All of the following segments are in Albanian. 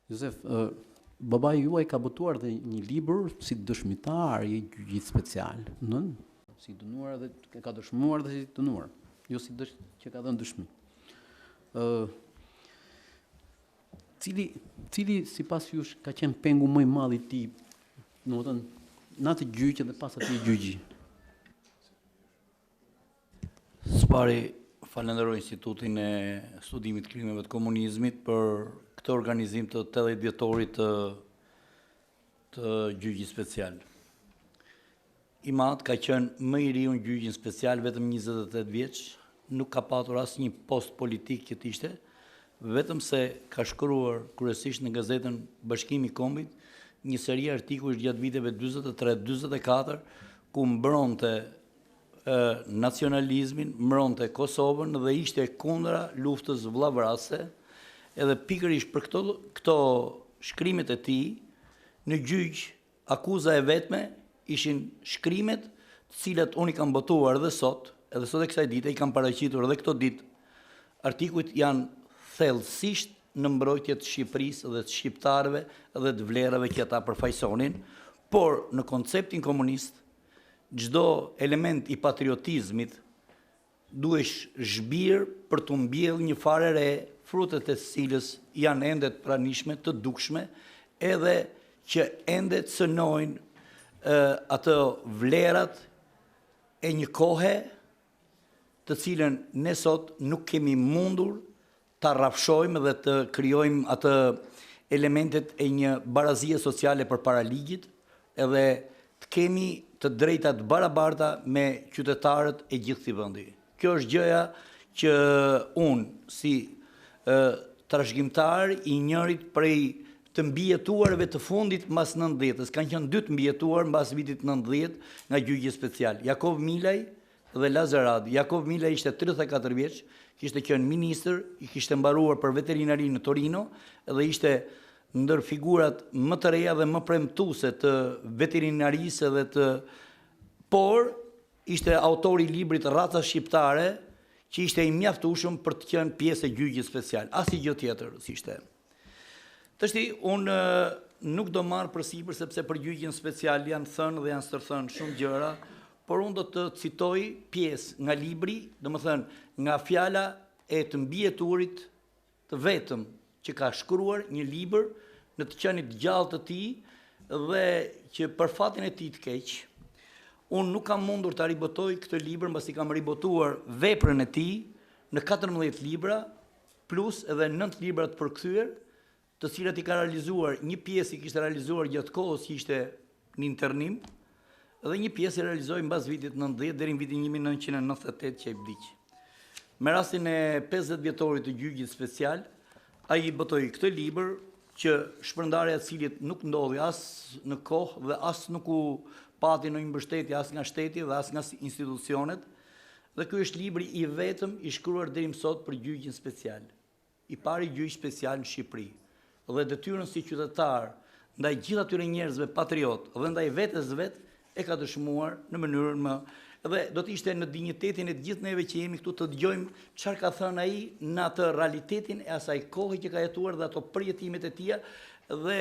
Josef, babai juaj ka botuar dhe një libër si dëshmitar i gjyqit special, në si i dënuar dhe ka dëshmuar dhe si i dënuar, jo si dësh që ka dhënë dëshmi. Ë cili cili sipas jush ka qenë pengu më i madh i tij, domethënë në atë gjyq dhe pas atij gjyqi? Së pari, falenderoj Institutin e Studimit të Krimeve të Komunizmit për këtë organizim të 80 vjetorit të të gjyqit special. Im atë ka qenë më i riu në gjyqin special, vetëm 28 vjeç, nuk ka patur asnjë post politik që të ishte, vetëm se ka shkruar kryesisht në gazetën Bashkimi i Kombit një seri artikujsh gjatë viteve 43-44 ku mbronte nacionalizmin, mbronte Kosovën dhe ishte kundra luftës vllavrasëse, edhe pikërisht për këto këto shkrimet e tij në gjyq akuza e vetme ishin shkrimet të cilat unë i kam botuar edhe sot, edhe sot e kësaj dite i kam paraqitur edhe këto ditë. Artikujt janë thellësisht në mbrojtje të Shqipërisë dhe të shqiptarëve dhe të vlerave që ata përfaqësonin, por në konceptin komunist Çdo element i patriotizmit duhej zhbirë për t'u mbjellë një farë e re, frutet e së cilës janë ende të pranishme, të dukshme, edhe që ende cënojnë ato vlerat e një kohe të cilën ne sot nuk kemi mundur ta rrafshojmë dhe të krijojmë atë elementet e një barazie sociale përpara ligjit edhe të kemi të drejta të barabarta me qytetarët e gjithë këtij vendi. Kjo është gjëja që unë si trashëgimtar i njërit prej të mbijetuarve të fundit mbas 90-ës, kanë qenë dy të mbijetuar mbas vitit 90 nga gjyqi special, Jakov Milaj dhe Lazër Radi. Jakov Milaj ishte 34 vjeç, kishte qenë ministër, i kishte mbaruar për veterinari në Torino dhe ishte ndër figurat më të reja dhe më premtuese të veterinarisë dhe të por ishte autori i librit Raca shqiptare, që ishte i mjaftueshëm për të qenë pjesë e gjyqit special. Asnjë gjë tjetër s'ishte. Tashti, unë nuk do marr përsipër sepse për gjyqin special janë thënë dhe janë stërthënë shumë gjëra, por unë do të citoj pjesë nga libri, domethënë nga fjala e të mbijetuarit të vetëm që ka shkruar një libër në të qenit gjallë të tij dhe që për fatin e tij të keq, unë nuk kam mundur ta ribotoj këtë libër mbasi kam ribotuar veprën e tij në 14 libra plus edhe 9 libra të përkthyer, të cilat i ka realizuar, një pjesë i kishte realizuar gjatë kohës që ishte në internim, dhe një pjesë i realizoi mbas vitit 90 deri në vitin 1998 që ai vdiq. Me rastin e 50 vjetorit të gjyqit special, ai botoi këtë libër që shpërndarja e cilit nuk ndodhi as në kohë dhe as nuk u pati ndonjë mbështetje as nga shteti dhe as nga institucionet, dhe ky është libri i vetëm i shkruar deri më sot për gjyqin special. I pari gjyq special në Shqipëri dhe detyrën si qytetar ndaj gjithë atyre njerëzve patriotë dhe ndaj vetes vet e ka dëshmuar në mënyrën më dhe do të ishte në dinjitetin e të gjithë neve që jemi këtu të dëgjojmë çfarë ka thënë ai në atë realitetin e asaj kohe që ka jetuar dhe ato përjetimet e tija dhe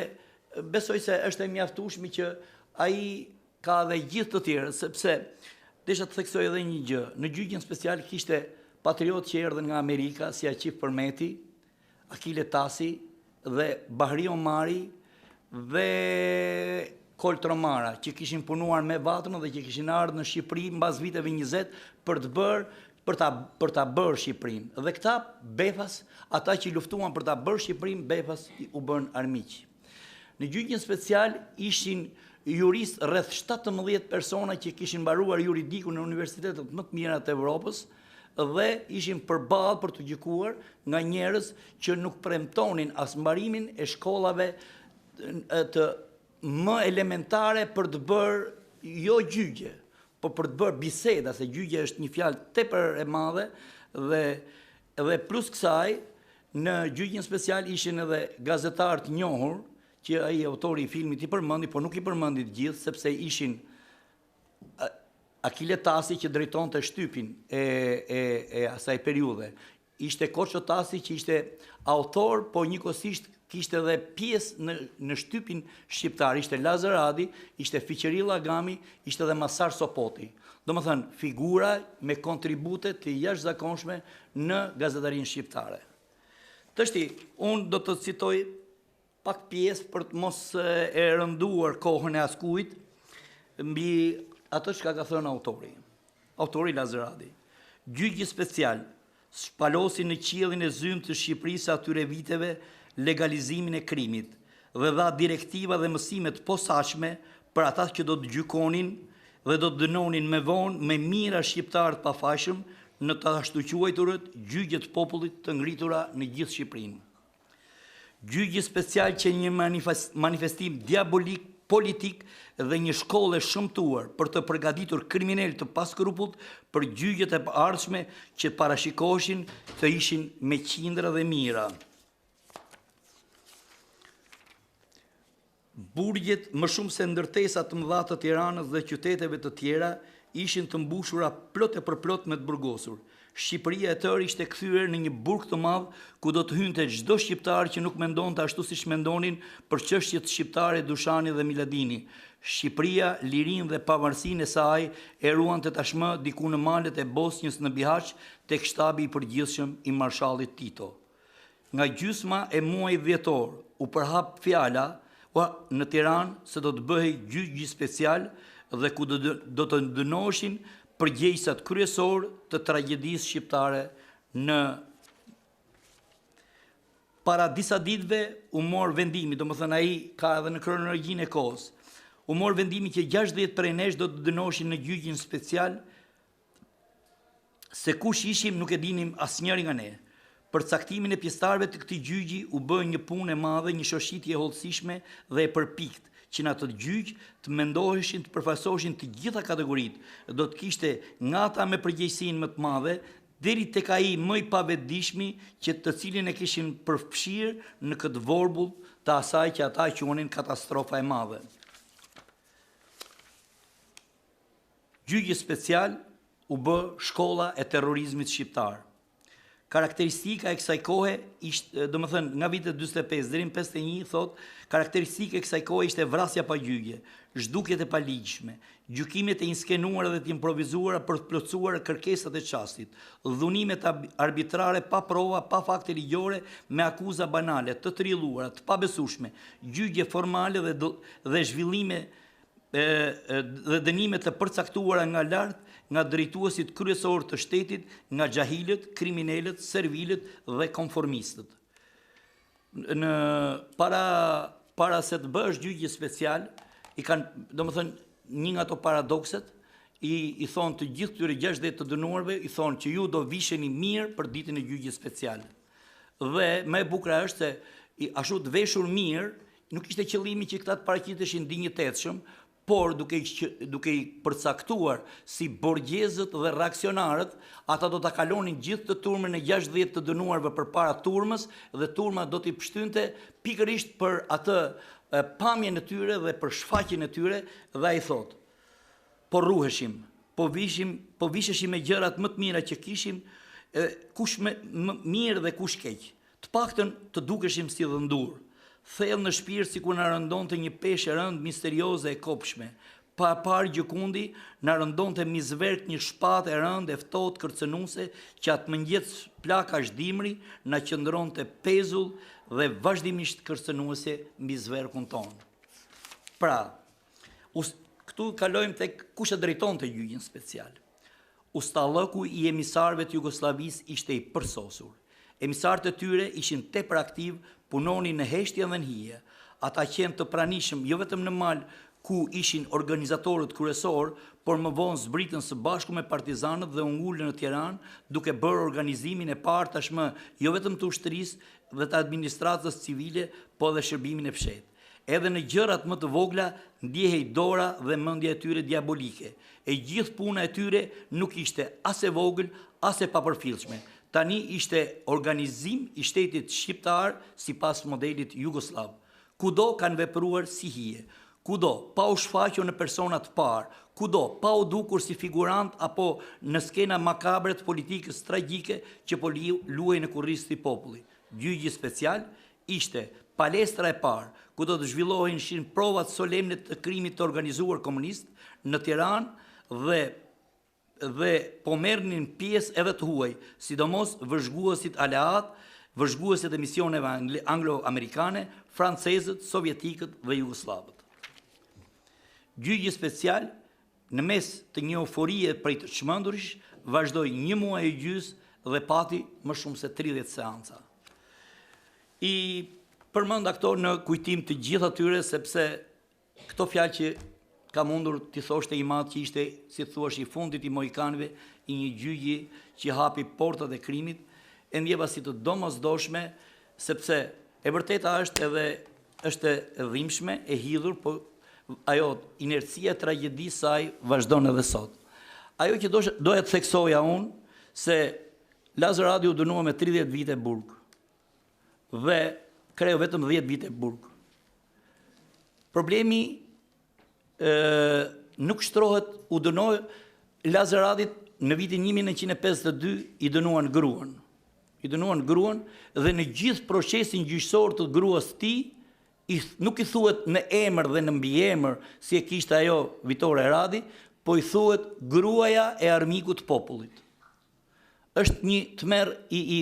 besoj se është e mjaftueshme që ai ka dhe gjithë të tjerët, sepse desha të theksoj edhe një gjë. Në gjyqin special kishte patriotë që erdhën nga Amerika, si Aqif Përmeti, Akile Tasi dhe Bahri Omari dhe Kol Tromara, që kishin punuar me Vatrën dhe që kishin ardhur në Shqipëri mbas viteve 20 për të bërë për ta për ta bërë Shqipërinë. Dhe këta befas, ata që luftuan për ta bërë Shqipërinë, befas u bënë armiq. Në gjyqin special ishin juristë rreth 17 persona që kishin mbaruar juridikun në universitetet më të mira të Evropës dhe ishin përballë për të gjykuar nga njerëz që nuk premtonin as mbarimin e shkollave të më elementare për të bërë jo gjyqe, po për të bërë biseda, se gjyqe është një fjalë tepër e madhe dhe Dhe plus kësaj, në gjyqin special ishin edhe gazetarë të njohur, që ai autori i filmit i përmendi, por nuk i përmendi të gjithë, sepse ishin Akile Tasi që drejtonte shtypin e, e, e asaj periudhe. Ishte Koço Tasi që ishte autor, po njëkohësisht kishte edhe pjesë në në shtypin shqiptar, ishte Lazër Radi, ishte Fiqiri Llagami, ishte edhe Masar Sopoti. Domethënë, figura me kontribute të jashtëzakonshme në gazetarinë shqiptare. Tashti, unë do të citoj pak pjesë për të mos e rënduar kohën e askujt mbi atë çka ka thënë autori. Autori Lazër Radi. Gjyqi special shpalosi në qiellin e zymtë të Shqipërisë së atyre viteve legalizimin e krimit dhe dha direktiva dhe mësime të posaçme për ata që do të gjykonin dhe do të dënonin më vonë me mijëra shqiptarë të pafajshëm në të ashtuquajturat gjyqe të popullit të ngritura në gjithë Shqipërinë. Gjyqi special qe një manifestim diabolik politik dhe një shkollë e shëmtuar për të përgatitur kriminelë të paskrupullt për gjyqet e ardhshme që parashikoheshin të ishin me qindra dhe mijëra. Burgjet, më shumë se ndërtesa të mëdha të Tiranës dhe qyteteve të tjera, ishin të mbushura plot e përplot me të burgosur. Shqipëria e tërë ishte kthyer në një burg të madh ku do të hynte çdo shqiptar që nuk mendonte ashtu siç mendonin për çështjet shqiptare Dushani dhe Miladini. Shqipëria, lirinë dhe pavarësinë e saj e ruante tashmë diku në malet e Bosnjës në Bihaq tek shtabi i përgjithshëm i marshallit Tito. Nga gjysma e muajit dhjetor u përhap fjala në Tiranë se do të bëhej gjyqi special dhe ku do të dënoheshin përgjegjësat kryesorë të tragjedisë shqiptare në Para disa ditëve u mor vendimi, domethënë ai ka edhe në kronologjinë e kohës, u mor vendimi që 60 prej nesh do të dënoheshin në gjyqin special Se kush ishim nuk e dinim asnjëri nga ne. Për caktimin e pjesëtarëve të këtij gjyqi u bë një punë e madhe, një shoshitje e hollësishme dhe e përpiktë, që në atë gjyq të mendoheshin të përfaqësoheshin të gjitha kategoritë, do të kishte nga ata me përgjegjësinë më të madhe, deri tek ai më i pavetëdijshmi që të cilin e kishin përfshirë në këtë vorbull të asaj që ata e quanin katastrofa e madhe. Gjyqi special u bë shkolla e terrorizmit shqiptar. Karakteristika e kësaj kohe ishte, domethënë, nga vitet 45 deri në 51, thotë, karakteristika e kësaj kohe ishte vrasja pa gjyqe, zhdukjet e paligjshme, gjykimet e inskenuara dhe të improvizuara për të plotësuar kërkesat e çastit, dhunimet arbitrare pa prova, pa fakte ligjore, me akuza banale, të trilluara, të pabesueshme, gjyqe formale dhe dhe zhvillime dhe dënime të përcaktuara nga lart, nga drejtuesit kryesorë të shtetit, nga xhahilët, kriminelët, servilët dhe konformistët. Në para para se të bëhesh gjyqi special, i kanë, domethënë, një nga ato paradokset, i, i thonë të gjithë këtyre 60 të dënuarve, i thonë që ju do visheni mirë për ditën e gjyqit special. Dhe më e bukura është se i, ashtu të veshur mirë, nuk ishte qëllimi që këta të paraqiteshin dinjitetshëm, por duke i, duke i përcaktuar si borgjezët dhe reaksionarët, ata do ta kalonin gjithë të turmën e 60 të dënuarve përpara turmës dhe turma do t'i pështynte pikërisht për atë pamjen e tyre dhe për shfaqjen e tyre dhe ai thotë Po rruheshim, po vishim, po visheshim me gjërat më të mira që kishim, e, kush më, më mirë dhe kush keq. Të paktën të dukeshim si dhëndurë. Thellë në shpirt sikur na rëndonte një peshë e rëndë misterioze e kobshme. Pa e parë gjëkundi, na rëndonte mbi zverk një shpatë e rëndë e ftohtë kërcënuese që atë mëngjes plakash dimri na qëndronte pezull dhe vazhdimisht kërcënuese mbi zverkun tonë. Pra, Këtu kalojmë tek kush e drejtonte gjyqin special. Ustallëku i emisarëve të Jugosllavisë ishte i përsosur. Emisarët e tyre ishin tepër aktivë, punonin në heshtje dhe në hije. Ata qenë të pranishëm jo vetëm në mal ku ishin organizatorët kryesorë, por më vonë zbritën së bashku me partizanët dhe u ngulën në Tiranë, duke bërë organizimin e parë tashmë jo vetëm të ushtrisë dhe të administratës civile, po edhe shërbimin e fshehtë. Edhe në gjërat më të vogla ndjehej dora dhe mendja e tyre diabolike. E gjithë puna e tyre nuk ishte as e vogël, as e papërfillshme. Tani ishte organizim i shtetit shqiptar sipas modelit jugosllav. Kudo kanë vepruar si hije. Kudo, pa u shfaqur në persona të parë, kudo, pa u dukur si figurantë apo në skena makabre të politikës tragjike që po luhej në kurriz të populli. Gjyqi special ishte Palestra e parë, ku do të zhvilloheshin provat solemne të krimit të organizuar komunist në Tiranë dhe dhe po merrnin pjesë edhe të huaj, sidomos vëzhguesit aleatë, vëzhguesit e misioneve anglo-amerikane, francezët, sovjetikët dhe jugosllavët. Gjyqi special në mes të një euforie prej të çmendurish, vazhdoi një muaj e gjysë dhe pati më shumë se 30 seanca. I përmenda këto në kujtim të gjithë atyre sepse këto fjalë që ka mundur t'i thoshte im atë që ishte, si thuash, i fundit i mohikanëve i një gjyqi që hapi portat e krimit, e ndjeva si të domosdoshme sepse e vërteta është edhe është e dhimbshme, e hidhur, po ajo inercia e tragjedisë saj vazhdon edhe sot. Ajo që doja të theksoja unë se Lazër Radi u dënua me 30 vite burg dhe kreu vetëm 10 vite burg. Problemi ë nuk shtrohet, u dënoi Lazër Radit në vitin 1952 i dënuan gruan. I dënuan gruan dhe në gjithë procesin gjyqësor të gruas së tij i, nuk i thuhet në emër dhe në mbiemër si e kishte ajo Vitore Radi, po i thuhet gruaja e armikut të popullit. Është një tmerr i i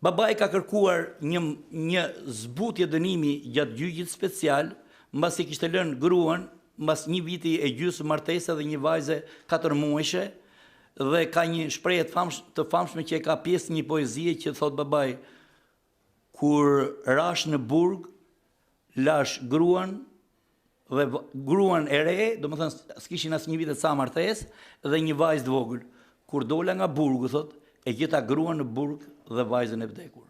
babai ka kërkuar një një zbutje dënimi gjatë gjyqit special, mbasi kishte lënë gruan mbas një viti e gjysmë martese dhe një vajze katër muajshe dhe ka një shprehje të famsh, të famshme që e ka pjesë një poezie që thotë babai Kur rashë në burg, lashë gruan dhe gruan e re, domethënë s'kishin as një vit e ca martesë dhe një vajzë të vogël. Kur dola nga burgu, thotë, e gjeta gruan në burg dhe vajzën e vdekur.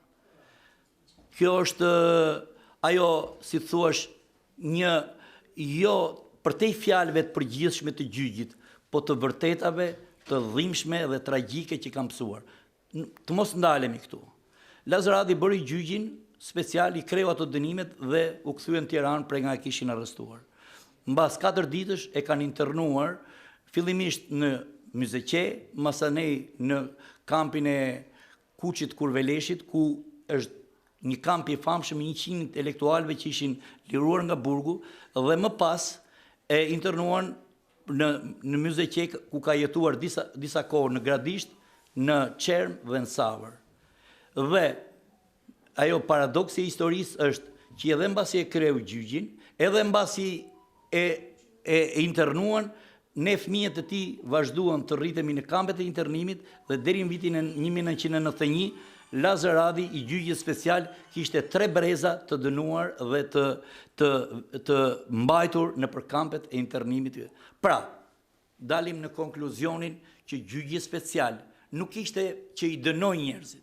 Kjo është ajo, si të thuash, një jo përtej fjalëve të përgjithshme të gjyqit, po të vërtetave të dhimbshme dhe tragjike që kam pësuar. Të mos ndalemi këtu. Lazër Radi bëri gjyqin special, i kreu ato dënimet dhe u kthye në Tiranë prej nga e kishin arrestuar. Mbas 4 ditësh e kanë internuar fillimisht në Myzeqe, masanej në kampin e Kuçit Kurveleshit, ku është një kamp i famshëm i 100 intelektualëve që ishin liruar nga burgu dhe më pas e internuan në në Myzeqe ku ka jetuar disa disa kohë në Gradisht, në Çermë dhe në Savër. Dhe ajo paradoksi i historisë është që edhe mbasi e kreu gjyqin, edhe mbasi e e, e internuan, ne fëmijët e tij vazhduam të rritemi në kampet e internimit dhe deri në vitin 1991 Lazër Radi i gjyqit special kishte tre breza të dënuar dhe të të të mbajtur nëpër kampet e internimit. Pra, dalim në konkluzionin që gjyqi special nuk ishte që i dënoi njerëzit,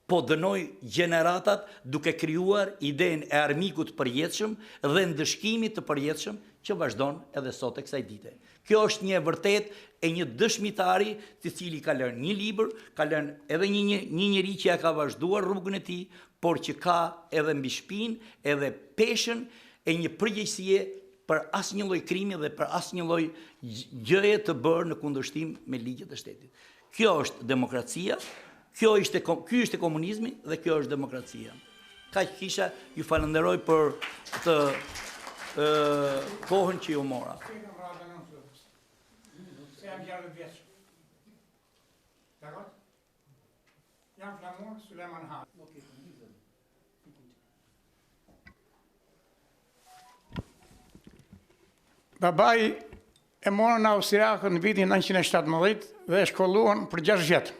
po dënoi gjeneratat duke krijuar idenë e armikut të përjetshëm dhe ndëshkimit të përjetshëm që vazhdon edhe sot e kësaj dite. Kjo është një e vërtetë e një dëshmitari të cili ka lënë një libër, ka lënë edhe një një, një njeri që ja ka vazhduar rrugën e tij, por që ka edhe mbi shpinë edhe peshën e një përgjegjësie për asnjë lloj krimi dhe për asnjë lloj gjëje të bërë në kundërshtim me ligjet e shtetit. Kjo është demokracia, kjo ishte ky ishte komunizmi dhe kjo është demokracia. Kaq kisha, ju falënderoj për të ë kohën që ju mora. Se jam 60 vjeç. Dakor? Jam Flamur Sulejman Han. Babai e morën austriakët në vitin 1917 dhe e shkolluan për 6 vjet.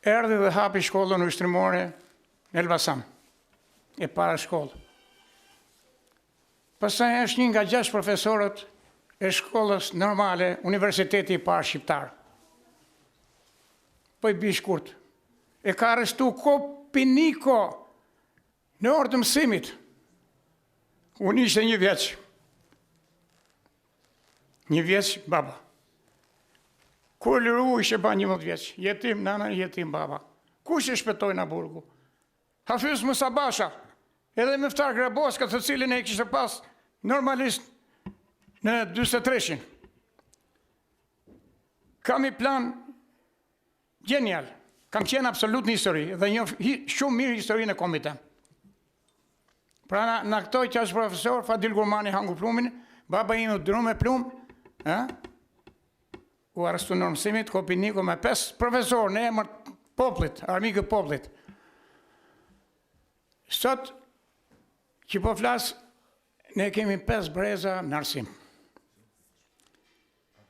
Erdhi dhe hapi shkollën ushtrimore në Elbasan, e para shkollë. Pastaj është një nga 6 profesorët e shkollës normale, Universiteti i parë shqiptar. Po i bi shkurt. E ka arrestu Kopi Niko në orë të mësimit. Unë ishte një vjeç. Një vjeç baba. Kur liru ishte ba 11 vjeç. Jetim nana, jetim baba. Kush e shpëtoi nga burgu? Hafiz Musa Basha, edhe Myftar Graboska, të cilin e kishte pas normalisht në 43-shin. Kam një plan gjenial. Kam qenë absolut në histori dhe njoh shumë mirë historinë e kombit tem. Pra na, na këto që është profesor, Fadil Gurmani hangu plumin, baba im u dënu me plumb, ë? U arrestu në mësimit, Kopiniku me 5 profesor në emër të popullit, armikë të popullit. Sot që po flas, ne kemi 5 breza në arsim.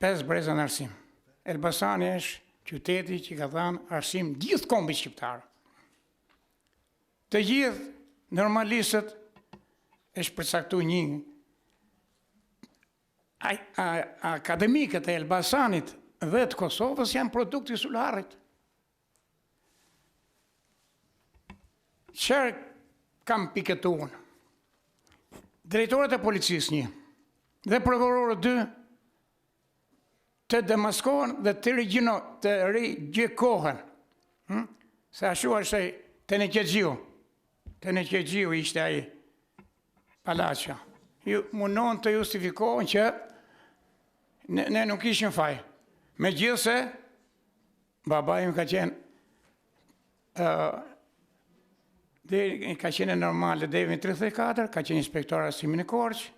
5 breza në arsim. Elbasani është qyteti që ka dhënë arsim gjithë kombit shqiptar. Të gjithë normalistët është përcaktu një a, a, akademikët e Elbasanit dhe të Kosovës janë produkti i Sulharrit. Çfarë kam piketu unë? Drejtorët e policisë një dhe prokurorët dy të demaskohen dhe të rigjino, të rigjykohen. Hm? Se ashtu është ai teneqexhiu. Teneqexhiu ishte ai palaço. Ju mundohen të justifikohen që ne, ne nuk ishim faj. Megjithëse Baba im ka qenë uh, dhe ka qenë normale deri në 34, ka qenë inspektor arsimi në Korçë,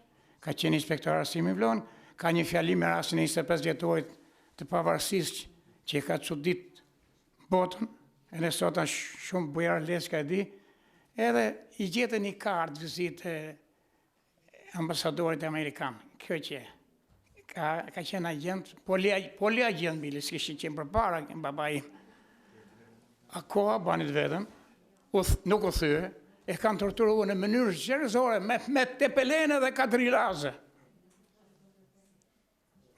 ka qenë inspektor arsimi në Vlonë, ka një fjalim me rastin e 25 vjetorit të pavarësisë që e ka çudit botën, edhe sot është shumë Bujar Leskaj e di, edhe i gjetën një kartë vizite ambasadorit amerikan, kjo që ka, ka qenë agent, poli, poli agent, bile, s'kishte qenë përpara, baba im. A koha bani të vetën, u, nuk u thye, e kanë torturuar në mënyrë çnjerëzore me, me Tepelene dhe Kadrilaze.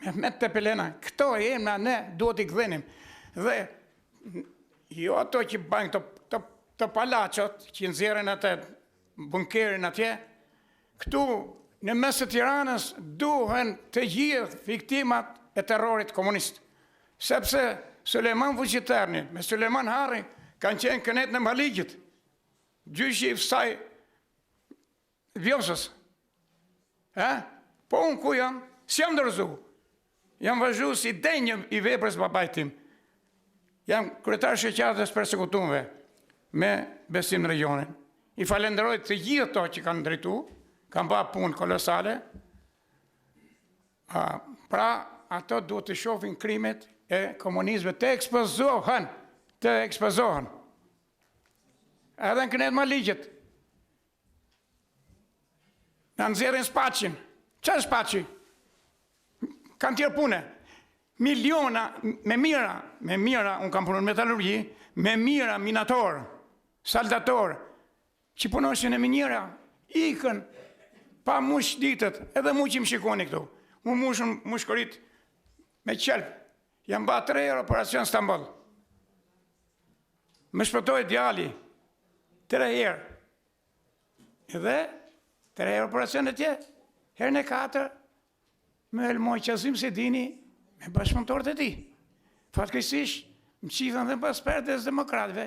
Mehmet Tepelena, këto emra ne duhet t'i gdhenim. Dhe jo ato që bajnë këto, këto, këto palaçot që nxjerrin atë bunkerin atje, këtu në mes të Tiranës duhen të gjithë viktimat e terrorit komunist. Sepse Sulejman Vuçiterni me Sulejman Harri kanë qenë kënetë në Maliqit. Gjyshi i saj Vjosës. E? Po unë ku jam? S'jam dorëzu. Jam vazhdues i denjë i veprës babait tim. Jam kryetar shoqatës persekutumve me Besim Ndregjonin. I falenderoj të gjithë ato që kanë drejtu, kanë ba punë kolosale. A, pra, ato duhet të shohin krimet e komunizmit, të ekspozohen, të ekspozohen. Edhe në kënetë Maliqit, Na nxjerrin Spaçin. Ça është Spaçi? Kantier pune. Miliona, me mijëra, me mijëra, unë kam punu në metalurgji, me mijëra minatorë, saldatorë, që punoshin në miniera, ikën, pa mush ditët, edhe mu që më shikoni këtu, mu mushën mushkëritë me qelb, jam ba tre herë operacion Stamboll. Më shpëtoi djali, tre herë, Dhe, tre herë operacion atje, herën e katër, më helmoi Qazim Sejdini me bashkëpunëtorët e tij. Fatkeqësisht, më qitën dhe pas perdes demokratëve,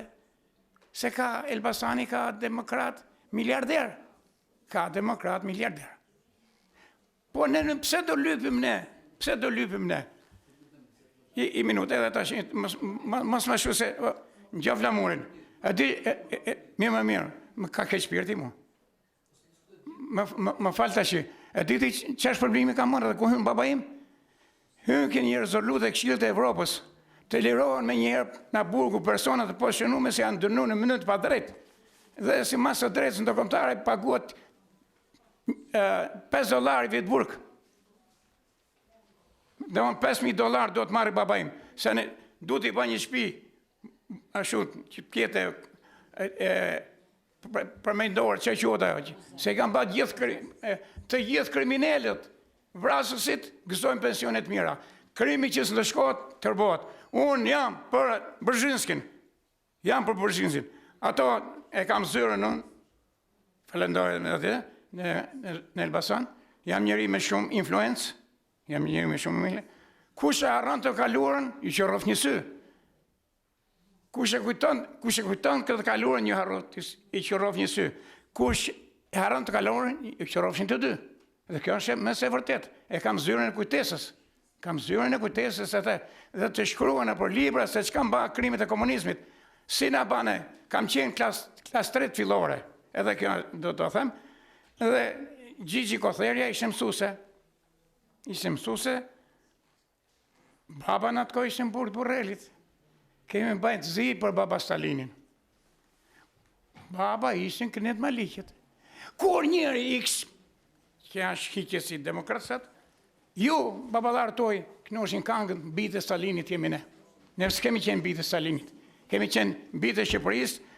se ka Elbasani ka demokrat miliarder, ka demokrat miliarder. Po ne në pse do lypim ne? Pse do lypim ne? I, i minutë edhe tash, mos mos më shu se ngjo flamurin. E di, e, e, e, mirë më mirë, më ka keq shpirti mu. Më, më, më fal tash. E di ti çfarë problemi kam marrë dhe ku hyn baba im? Hyn ke një rezolutë e Këshillit të Evropës të lirohen menjëherë nga burgu persona të poshtënuar se janë dënuar në mënyrë të padrejtë. Dhe sipas së drejtës ndërkombëtare paguhet 5 dollar vit burg. Dhe unë 5.000 dollar duhet marrë baba im, se ne duhet i bë një shtëpi ashtu që të jetë e, e, përmendore, që quhet ajo, se i kanë bërë gjithë të gjithë kriminelët, vrasësit gëzojnë pensione të mira. Krimi që s'ndëshkohet, tërbohet. Unë jam për Brzhinskin. Jam për Brzhinskin. Ato e kam zyrën unë, falenderoj në atje, në, në, në Elbasan. Jam njeri me shumë influencë, jam njeri me shumë influencë. Kush e harron të kaluarën, i qorroftë një sy. Kush e kujton, kush e kujton këtë kaluarën, një harrot, i qorroftë një sy. Kush e harron të kaluarën, i qorrofshin të dy. Dhe kjo është më se e vërtetë. E kam zyrën e kujtesës. Kam zyrën e kujtesës atë dhe të shkruan nëpër libra se ç'kanë ba krimet e komunizmit. Si na bane, kam qenë klas klas 3 fillore. Edhe kjo do të them. Dhe Gjigji Kotherja ishte mësuse. Ishte mësuse, baba në atë kohë ishte në burg të Burrelit. Kemi mbajt zi për baba Stalinin. Baba ishte në Kënetë Maliqit. Kur njëri X, që është hiqe si demokrat sot, ju, baballarët tuaj, knoshin kangën, bijtë e Stalinit jemi ne. Ne s'kemi qenë bijtë e Stalinit. Kemi qenë bijtë e Shqipërisë,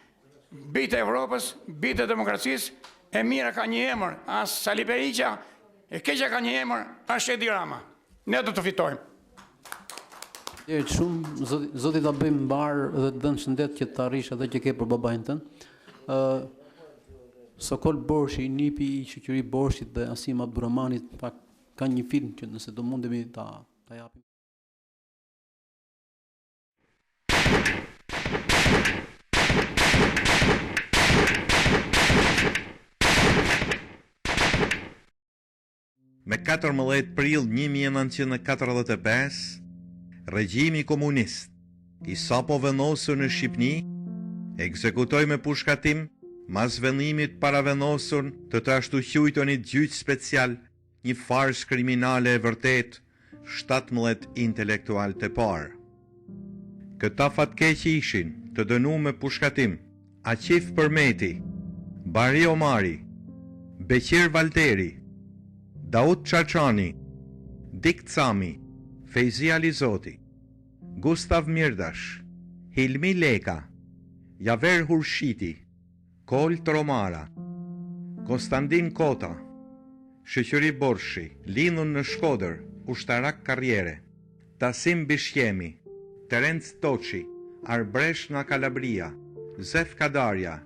bijtë e Evropës, bijtë e demokracisë, e mira ka një emër, asht Sali Berisha, e keqja ka një emër, është Edi Rama. Ne do të fitojmë. Faleminderit shumë, zoti, zoti ta bëjë mbarë dhe të dhëntë shëndet që të arrish atë që ke për babain tënd. Ë Sokol Borshi, nipi i Shyqyri Borshit dhe Asim Abdurrahmanit, në fakt ka një film që nëse do mundemi ta ta japim. Me 14 prill 1945, regjimi komunist, i sapo vendosur në Shqipni, ekzekutoi me pushkatim mas vendimit paravendosur të të ashtuquajtunit gjyq special një farsë kriminale e vërtetë 17 intelektualët e parë. Këta fatkeq ishin të dënu me pushkatim Aqif Përmeti, Bahri Omari, Beqir Valteri, Daut Çarçani, Dik Cami, Fejzi Alizoti, Gustav Mirdash, Hilmi Leka, Javer Hurshiti, Kolë Tromara, Kostandin Kota, Shyqyri Borshi, lindun në Shkodër, ushtarak karriere, Tasim Bishqemi, Terenc Toçi, arbresh nga Kalabria, Zef Kadarja,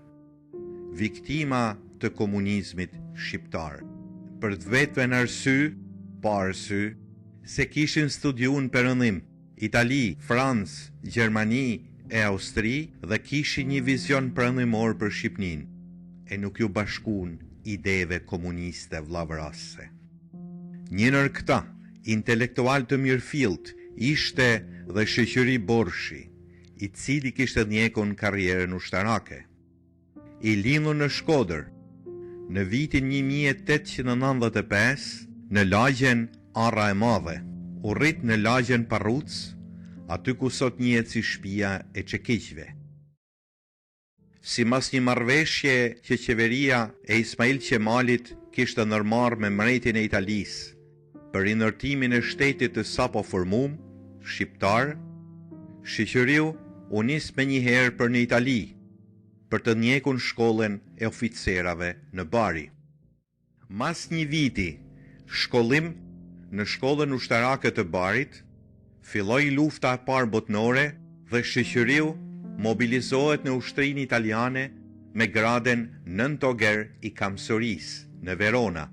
viktima të komunizmit shqiptar, për të vetmen arsy, pa arsy, se kishin studiu në perëndim. Itali, Francë, Gjermani e Austri dhe kishin një vizion perëndimor për Shqipninë e nuk ju bashkun ideve komuniste vllavrasëse. Një nër këta intelektualë të mirëfilltë ishte dhe Shyqyri Borshi, i cili kishte ndjekun karrierën ushtarake. I lindur në Shkodër, në vitin 1895, në lagjen Arra e Madhe, u rrit në lagjen Parruc, aty ku sot njihet si shpia e Çekiqve. Simas një marrëveshje që qeveria e Ismail Qemalit kishte ndërmarrë me mretin e Italisë për rindërtimin e shtetit të sapo formum, shqiptar, Shyqyriu u nis menjëherë për në Itali, për të ndjekun shkollën e oficerave në Bari. Mas një viti shkollim në shkollën ushtarake të Barit, filloi Lufta e Parë Botnore dhe Shyqyriu mobilizohet në ushtrinë italiane me gradën nëntoger i kamsorisë në Verona,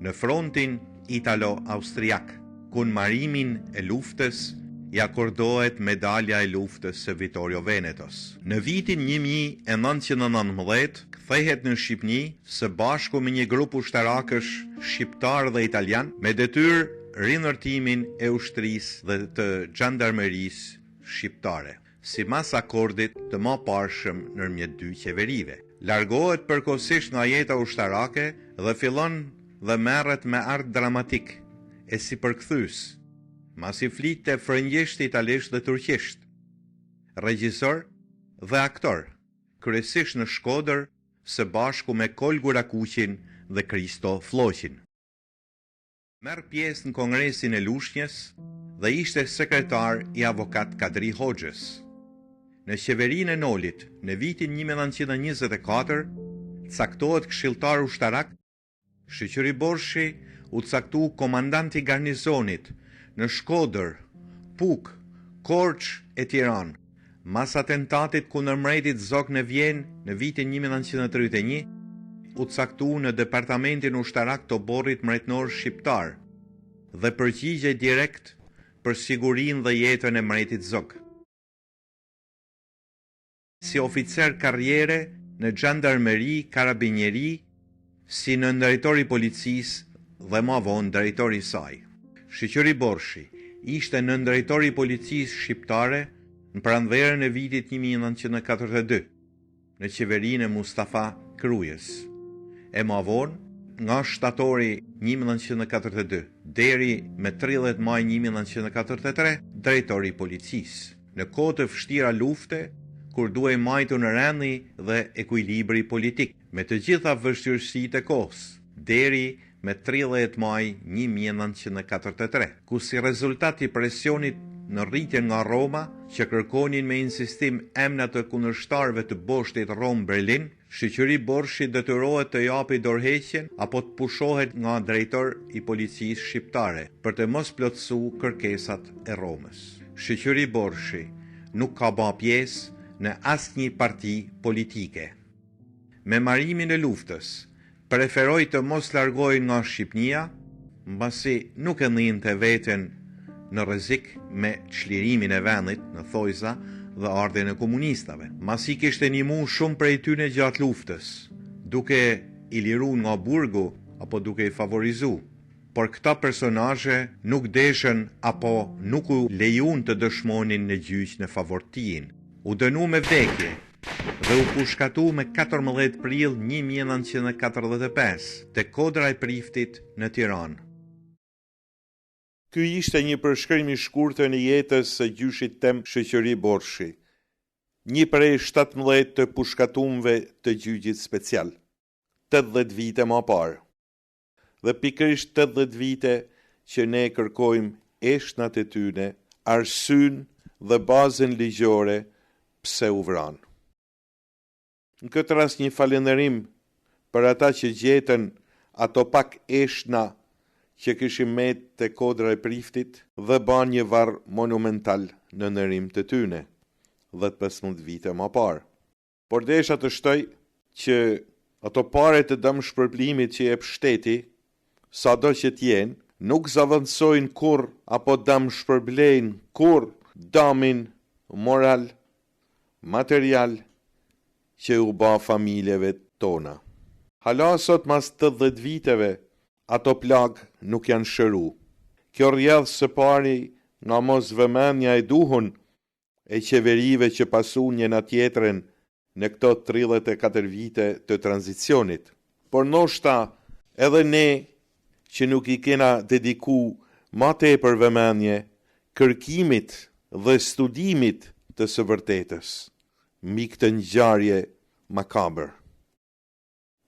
në frontin italo-austriak, ku në marimin e luftës i akordohet Medalja e Luftës së Vittorio Venetos. Në vitin 1919 kthehet në Shqipni së bashku me një grup ushtarakësh shqiptarë dhe italianë me detyrë rindërtimin e ushtrisë dhe të xhandarmerisë shqiptare. Simas akordit të maparshëm nërmjet dy qeverive. Largohet përkohësisht nga jeta ushtarake dhe fillon dhe merret me art dramatik e si përkthyes, masi flitte frëngjisht, italisht dhe turqisht. Regjisor dhe aktor, kryesisht në Shkodër së bashku me Kolë Gurakuqin dhe Kristo Flloqin. Merr pjesë në Kongresin e Lushnjës dhe ishte sekretar i avokat Kadri Hoxhës. Në qeverinë e Nolit, në vitin 1924, caktohet këshilltar ushtarak, Shyqyri Borshi u caktu komandant i garnizonit në Shkodër, Pukë, Korçë e Tiranë. Mas atentatit kundër mretit Zog në Vjenë në vitin 1931, u caktu në Departamentin Ushtarak të Oborrit Mbretnor Shqiptar dhe përgjigjej direkt për sigurinë dhe jetën e mretit Zog. Si oficer karriere në xhandarmeri, karabinieri, si nëndrejtor i policisë dhe ma vonë drejtor i saj. Shyqyri Borshi ishte nëndrejtor i policisë shqiptare në pranverën e vitit 1942 në qeverinë e Mustafa Krujës e ma vonë Nga shtatori 1942 deri me 30 maj 1943, drejtor i policisë. Në kohë të vështira lufte, kur duhej majtur rendi dhe ekuilibri politik, me të gjitha vështirësitë e kohës, deri me 30 maj 1943, ku si rezultat i presionit në rritje nga Roma, që kërkonin me insistim emna të kundërshtarëve të boshtit Romë-Berlin, Shyqyri Borshi detyrohet të japi dorëheqjen apo të pushohet nga drejtor i policisë shqiptare për të mos plotësu kërkesat e Romës. Shyqyri Borshi nuk ka ba pjesë në asnjë parti politike. Me marimin e luftës, preferoi të mos largohej nga Shqipnia, mbasi nuk e ndinte veten në rrezik me çlirimin e vendit, në thojza, dhe ardhjen e komunistave. Masi kishte nimu shumë prej tyne gjatë luftës, duke i liru nga burgu apo duke i favorizu. Por këta personazhe nuk deshën apo nuk u lejun të dëshmonin në gjyq në favor tijin. U dënu me vdekje dhe u pushkatu me 14 prill 1945 te Kodra e Priftit në Tiranë. Ky ishte një përshkrim i shkurtër i jetës së gjyshit tem Shyqyri Borshi, një prej 17 të pushkatumve të gjyqit special, 80 vite ma parë. Dhe pikërisht 80 vite që ne kërkojmë eshtnat e tyne, arsyen dhe bazën ligjore pse u vranë. Në këtë rast një falënderim për ata që gjetën ato pak eshtna që kishin met te kodra e priftit dhe banë një varr monumental në nderim të tyne, 10-15 vite ma parë. Por desha të shtoj që ato pare të dëmshpërblimit që jep shteti, sado që të jenë, nuk zavendësojnë kurrë apo dëmshpërblejnë kurrë damin moral, material që u ba familjeve tona. Hala sot mas 80 viteve ato plagë nuk janë shëru. Kjo rrjedh së pari nga mos vëmendja e duhun e qeverive që pasun njëna tjetrën në këto 34 vite të tranzicionit. Por ndoshta edhe ne që nuk i kena dediku ma tepër vëmendje kërkimit dhe studimit të së vërtetës mbi këtë ngjarje makabër.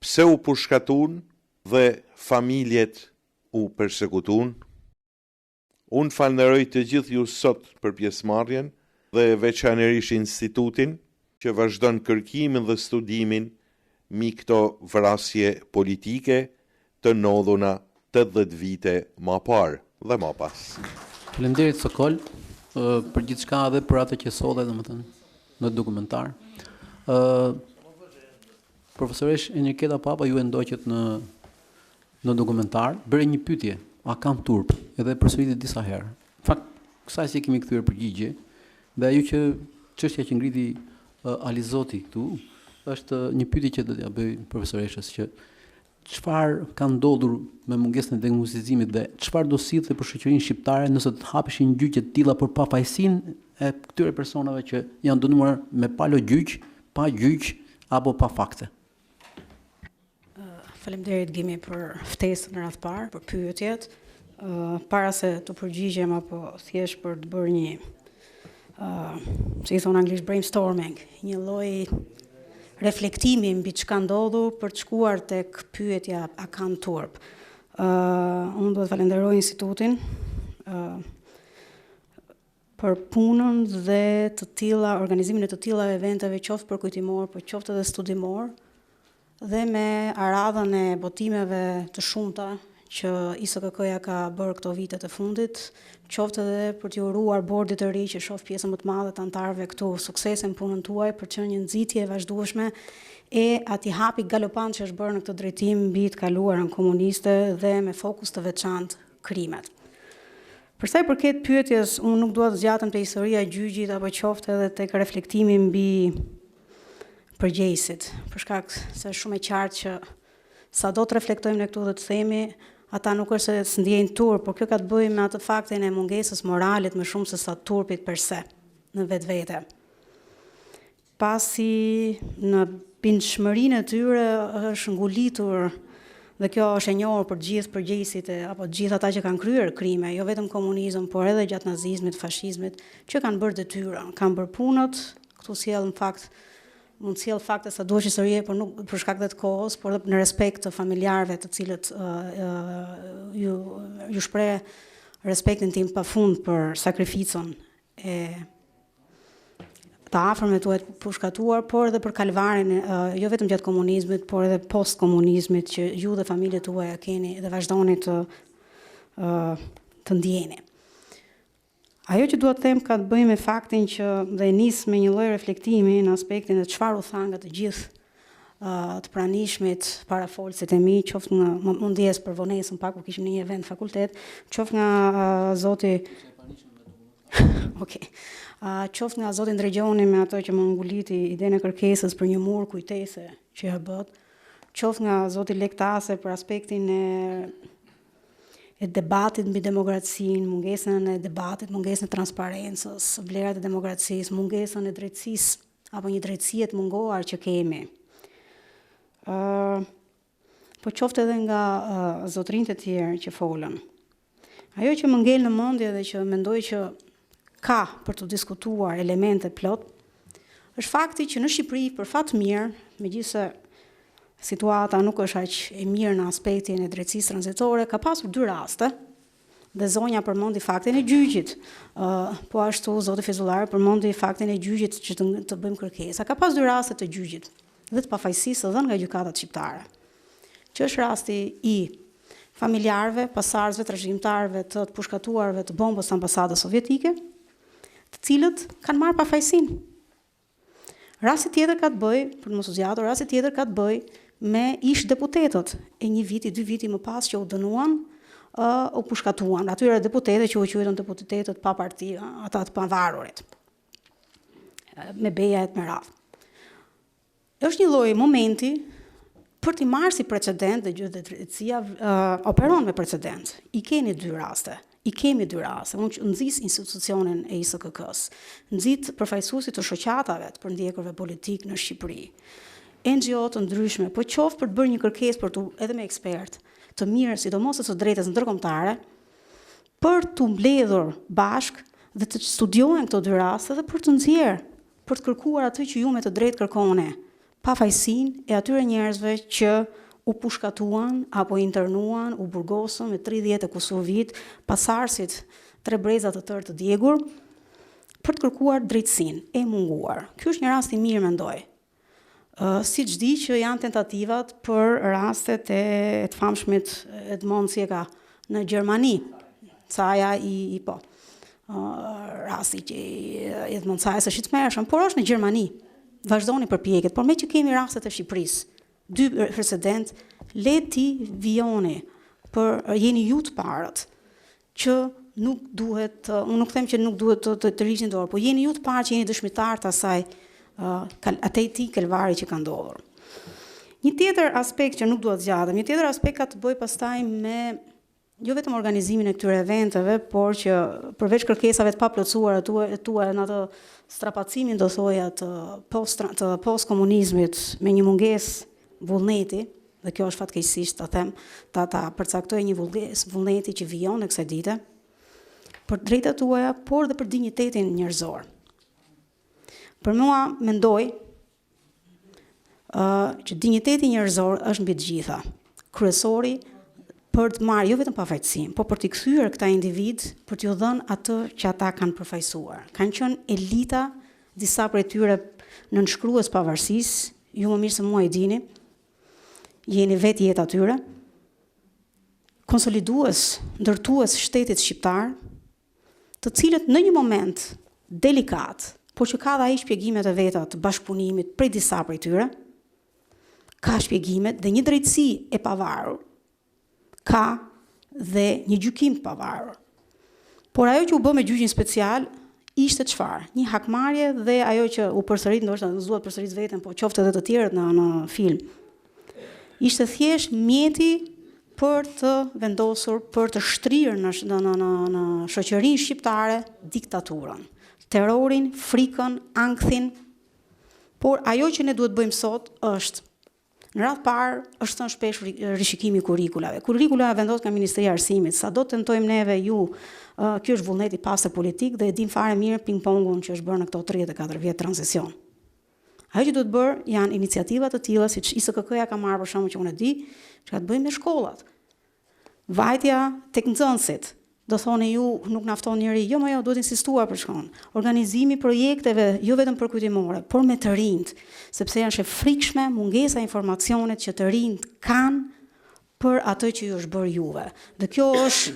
Pse u pushkatun dhe familjet u persekutun? Unë falënderoj të gjithë ju sot për pjesëmarrjen dhe veçanërisht institutin që vazhdon kërkimin dhe studimin mi këto vrasje politike të ndodhuna 80 vite ma parë dhe ma pas. Faleminderit Sokol për gjithçka dhe për atë që solle, domethënë, në dokumentar. Ë Profesoreshë Enriketa Papa ju e ndoqët në në dokumentar, bëre një pyetje, a kanë turp? Edhe e përsëriti disa herë. Në fakt, kësaj s'i kemi kthyer përgjigje, dhe ajo që çështja që ngriti uh, Alizoti këtu është një pyetje që do t'ia bëj profesoreshës që çfarë ka ndodhur me mungesën e dekomunizimit dhe çfarë do sillte për shoqërinë shqiptare nëse do të hapeshin gjyqe të tilla për pafajësinë e këtyre personave që janë dënuar me palo gjyq, pa gjyq apo pa fakte. Faleminderit Gimi për ftesën në radhë parë, për pyetjet. Para se të përgjigjem apo thjesht për të bërë një si i thonë anglisht brainstorming, një lloj reflektimi mbi çka ndodhur për të shkuar tek pyetja a kanë turp. Uh, unë duhet të falenderoj institutin uh, për punën dhe të tilla, organizimin e të tilla eventeve, qoftë përkujtimor, por qoftë edhe studimor, dhe me aradhën e botimeve të shumta që ISKK-ja ka bërë këto vitet e fundit, qoftë edhe për t'i uruar bordit të ri që shoh pjesën më të madhe të anëtarëve këtu, suksese në punën tuaj për të qenë një nxitje e vazhdueshme e atij hapi galopant që është bërë në këtë drejtim mbi të kaluarën komuniste dhe me fokus të veçantë krimet. Për sa i përket pyetjes, unë nuk dua të zgjatem te historia e gjyqit apo qoftë edhe tek reflektimi mbi përgjegjësit, për shkak se është shumë e qartë që sado të reflektojmë ne këtu dhe të themi, ata nuk është se s'ndjejnë turp, por kjo ka të bëjë me atë faktin e mungesës moralit më shumë se sa turpit per se në vetvete. Pasi në bindshmërinë e tyre është ngulitur. Dhe kjo është e njohur për të gjithë përgjegjësit e apo të gjithë ata që kanë kryer krime, jo vetëm komunizëm, por edhe gjatë nazizmit, fashizmit, që kanë bërë detyrën, kanë bërë punët, këtu sjell në fakt mund të sjell fakte sa duash historie, por nuk për shkak dhe të kohës, por edhe në respekt të familjarëve të cilët uh, ju ju shpreh respektin tim pafund për sakrificën e të afërmve tuaj të pushkatuar, por edhe për kalvarin, jo vetëm gjatë komunizmit, por edhe post komunizmit që ju dhe familjet tuaja keni dhe vazhdoni të të ndjeni. Ajo që dua të them ka të bëjë me faktin që dhe e nis me një lloj reflektimi në aspektin e çfarë u tha nga të gjithë të pranishmit parafolësit e mi, qoftë nga më, më ndjesë për vonesën pak kur kishim në një event fakultet, qoftë nga uh, zoti Okej. Uh, qoftë nga zoti Ndregjoni me ato që më nguliti idenë e kërkesës për një mur kujtese që ja bëtë, qoftë nga zoti Lek Tase për aspektin e e debatit mbi demokracinë, mungesën e debatit, mungesën e transparencës, vlerat e demokracisë, mungesën e drejtësisë apo një drejtësie të munguar që kemi. Ë uh, po qoftë edhe nga uh, zotërinjtë e tjerë që folën. Ajo që më ngel në mendje dhe që mendoj që ka për të diskutuar elemente plot, është fakti që në Shqipëri për fat mirë, megjithëse situata nuk është aq e mirë në aspektin e drejtësisë tranzitore, ka pasur dy raste Dhe zonja përmendi faktin e gjyqit. Ë, po ashtu zoti Fejzullari përmendi faktin e gjyqit që të, të bëjmë kërkesa. Ka pas dy raste të gjyqit dhe të pafajësisë së dhënë nga gjykatat shqiptare. Që është rasti i familjarëve, pasardhësve, trashëgimtarëve të të pushkatuarve të bombës së ambasadës sovjetike, të cilët kanë marrë pafajësinë. Rasti tjetër ka të bëjë, për të mos u zgjatur, rasti tjetër ka të bëjë me ish deputetët e një viti, dy viti më pas që u dënuan, uh, u pushkatuan. Atyre deputetë që u quajtën deputetët pa parti, ata të pavarurit. Me beja e të me radhë. Është një lloj momenti për t'i marrë si precedent dhe gjithë drejtësia uh, operon me precedent. I keni dy raste. I kemi dy raste. Unë nxis institucionin e ISKK-s, nxit përfaqësuesit të shoqatave të përndjekurve politikë në Shqipëri, NGO të ndryshme, po qoftë për të bërë një kërkesë për të edhe me ekspertë të mirë, sidomos të së drejtës ndërkombëtare, për t'u mbledhur bashkë dhe të studiohen këto dy raste dhe për të nxjerrë për të kërkuar atë që ju me të drejtë kërkoni, pafajësinë e atyre njerëzve që u pushkatuan apo internuan, u burgosën me 30 e kusur vit, pasardhësit tre breza të tërë të djegur, për të kërkuar drejtësinë e munguar. Ky është një rast i mirë mendoj. Uh, siç di që janë tentativat për rastet e, e të famshmit Edmond si e ka në Gjermani, Caja i, i po. Uh, rasti që i Edmond Cajës është i tmerrshëm, por është në Gjermani. Vazhdoni përpjekjet, por meqë kemi rastet e Shqipërisë, dy precedent, le t'i vijoni, për jeni ju të parët që nuk duhet, të, unë nuk them që nuk duhet të të, të hiqni dorë, po jeni ju të parë që jeni dëshmitar të asaj uh, atij atij kalvari që ka ndodhur. Një tjetër aspekt që nuk dua të zgjatem, një tjetër aspekt ka të bëjë pastaj me jo vetëm organizimin e këtyre eventeve, por që përveç kërkesave të paplotësuara tuaja tuaja në atë strapacimin do thoja të post të post komunizmit me një mungesë vullneti, dhe kjo është fatkeqësisht ta them, ta ta përcaktoj një mungesë vullneti që vijon në kësaj dite për drejtat tuaja, por dhe për dinjitetin njerëzor. Për mua mendoj uh, që dinjiteti njerëzor është mbi të gjitha. Kryesori për të marrë jo vetëm pafajësinë, po për t'i kthyer këta individë, për t'ju dhënë atë që ata kanë përfaqësuar. Kanë qenë elita, disa prej tyre nënshkrues pavarësisë, ju më mirë se mua i dini, jeni vetë jeta tyre, konsolidues, ndërtues shtetit shqiptar, të cilët në një moment delikat, por që ka dhe ai shpjegimet e veta të bashkëpunimit prej disa prej tyre, ka shpjegimet dhe një drejtësi e pavarur, ka dhe një gjykim të pavarur. Por ajo që u bë me gjyqin special ishte çfarë? Një hakmarrje dhe ajo që u përsërit, ndoshta nuk dua të përsëris veten, po qoftë edhe të tjerët në në film. Ishte thjesht mjeti për të vendosur, për të shtrirë në në në në, në shoqërinë shqiptare diktaturën, terrorin, frikën, ankthin. Por ajo që ne duhet bëjmë sot është. Në radhë parë, është thënë shpesh rishikimi i kurrikulave. Kurrikula vendoset nga Ministria e Arsimit. Sado tentojmë neve ju, kjo është vullnet i pastër politik dhe e dimë fare mirë ping-pongun që është bërë në këto 34 vjet tranzicion. Ajo që duhet bërë janë iniciativa të tilla siç ISKK-ja ka marrë për shembull që unë e di, që ka të bëjë me shkollat. Vajtja tek nxënësit, do thoni ju nuk na fton njeri, jo mo jo, duhet insistuar për shkollën. Organizimi i projekteve jo vetëm përkujtimore, por me të rinjtë, sepse është e frikshme mungesa e informacionit që të rinjtë kanë për atë që ju është bërë juve. Dhe kjo është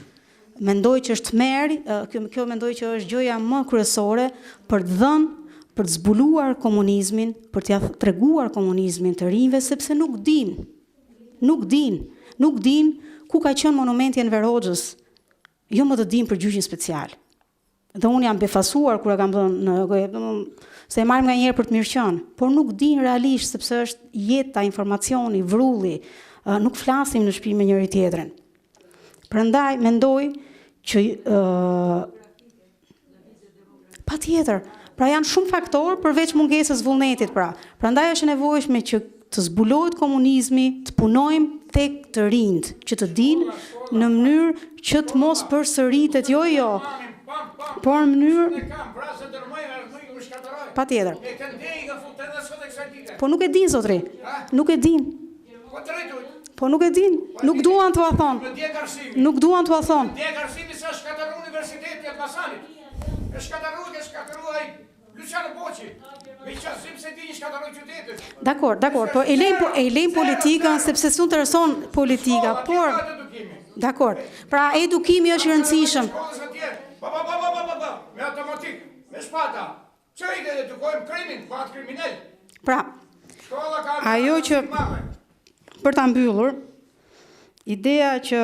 mendoj që është tmerr, kjo kjo mendoj që është gjëja më kryesore për të dhënë, për të zbuluar komunizmin, për t'ia treguar komunizmin të rinjve sepse nuk dinë. Nuk dinë, nuk dinë ku ka qenë monumenti i Enver Hoxhës, jo më të dinë për gjyqin special. Dhe unë jam befasuar kur e kam dhënë në domethënë se e marrim nganjëherë për të mirëqenë, por nuk dinë realisht sepse është jeta, informacioni, vrulli, nuk flasim në shtëpi me njëri tjetrin. Prandaj mendoj që Patjetër. Pra janë shumë faktorë përveç mungesës vullnetit pra. Prandaj është e nevojshme që të zbulohet komunizmi, të punojmë tek të rinjtë, që të dinë në mënyrë që të mos përsëritet, jo jo, por në mënyrë Patjetër. Po nuk e dinë zotri. Nuk e dinë. Po nuk e dinë, nuk duan t'ua thonë. Nuk duan t'ua thonë. Dakord, dakord, po e lejmë po, e lejmë politikën sepse s'u intereson politika, por Dakord. Pra edukimi është i rëndësishëm. Me automatik, me shpata. Që i dhe edukojmë krimin, bëhet kriminel. Pra, ajo që për ta mbyllur, ideja që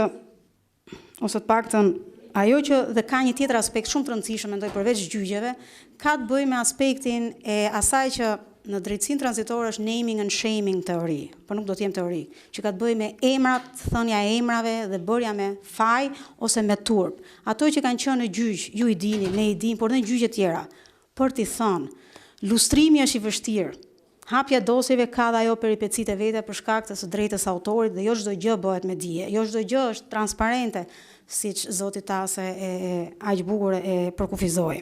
ose të paktën ajo që dhe ka një tjetër aspekt shumë të rëndësishëm mendoj përveç gjyqeve, ka të bëjë me aspektin e asaj që në drejtësinë tranzitore është naming and shaming teori, por nuk do të jem teori, që ka të bëjë me emrat, thënia e emrave dhe bërja me faj ose me turp. Ato që kanë qenë në gjyq, ju i dini, ne i dimë, por dhe në gjyqe tjera, për t'i thënë. Lustrimi është i vështirë. Hapja e dosjeve ka dhe ajo peripecitë e veta për shkak të së drejtës së autorit dhe jo çdo gjë bëhet me dije, jo çdo gjë është transparente, siç zoti Tase e, e aq bukur e përkufizoi.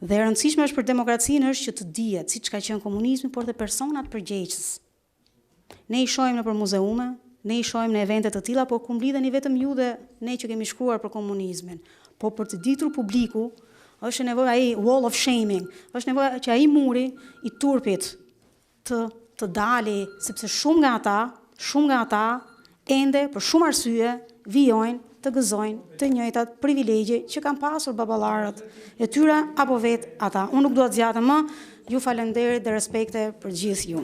Dhe e rëndësishme është për demokracinë është që të dihet siç ka qenë komunizmi, por dhe personat përgjegjës. Ne i shohim nëpër muzeume, ne i shohim në evente të tilla, por kur mblidheni vetëm ju dhe ne që kemi shkruar për komunizmin. Po për të ditur publiku, është nevoja ai wall of shaming, është nevoja që ai muri i turpit të të dali, sepse shumë nga ata, shumë nga ata ende për shumë arsye vijojnë të gëzojnë të njëjtat privilegje që kanë pasur baballarët e tyre apo vetë ata. Unë nuk dua të zgjatem më, ju falenderit dhe respekte për gjithë ju.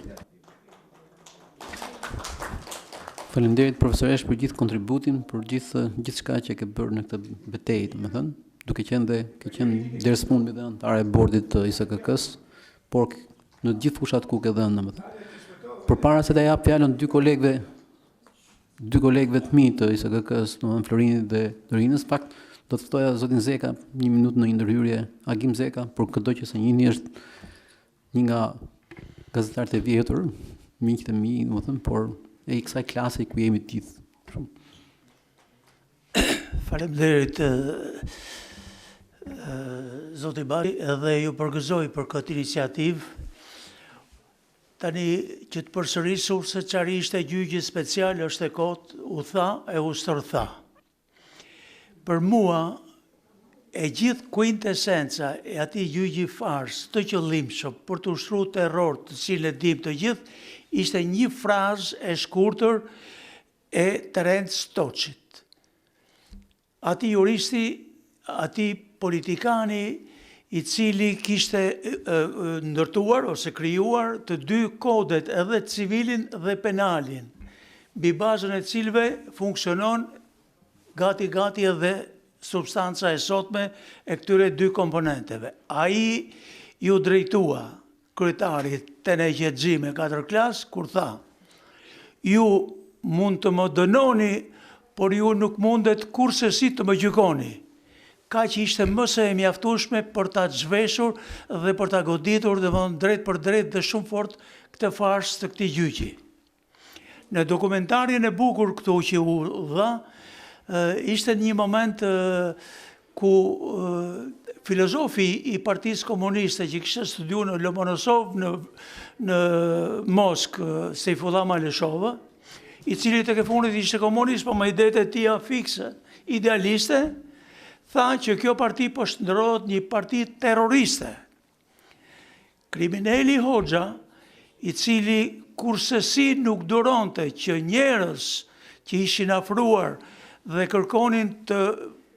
Faleminderit profesoreshë për gjithë kontributin, për gjithë gjithçka që ke bërë në këtë betejë, domethënë, duke qenë dhe ke qenë deri së fundmi dhe anëtare e bordit të ISKK-s, por në të gjithë fushat ku ke dhënë, domethënë. Përpara se ta jap fjalën dy kolegëve, dy kolegëve të mi të ISKK-s, domethënë Florinit dhe Dorinës, fakt do të ftoja zotin Zeka një minutë në një ndërhyrje, Agim Zeka, për këdo që s'e njihni është Një nga gazetarët e vjetër, miqtë e mi, domethënë, por e i kësaj klase ku jemi të gjithë. Shumë. Faleminderit zoti Bari edhe ju përgëzoj për këtë iniciativë. Tani që të përsëris se çfarë ishte gjyqi special është e kotë, u tha e u stërtha. Për mua, e gjithë kuintesenca e atij gjyqi farsë të qëllimshëm për të ushtruar terror të cilin e dimë të gjithë, ishte një frazë e shkurtër e Terenc Toçit. Atij juristi, atij politikani i cili kishte ndërtuar ose krijuar të dy kodet edhe civilin dhe penalin, mbi bazën e cilëve funksionon gati gati edhe substanca e sotme e këtyre dy komponenteve. Ai iu drejtua kryetarit teneqexhi me katër klasë kur tha, Ju mund të më dënoni, por ju nuk mundet kurrsesi të më gjykoni. Kaq ishte më se e mjaftueshme për ta zhveshur dhe për ta goditur, domethënë drejtpërdrejt dhe shumë fort këtë farsë të këtij gjyqi. Në dokumentarin e bukur këtu që u dha, ishte një moment ku filozofi i Partisë Komuniste që kishte studiuar në Lomonosov në në Moskë, Sejfullah Malëshova, i cili tek e fundit ishte komunist, po me idetë e tija fikse, idealiste, tha që kjo parti po shndërrohet një parti terroriste. Krimineli Hoxha, i cili kurrsesi nuk duronte që njerëz që ishin afruar dhe kërkonin të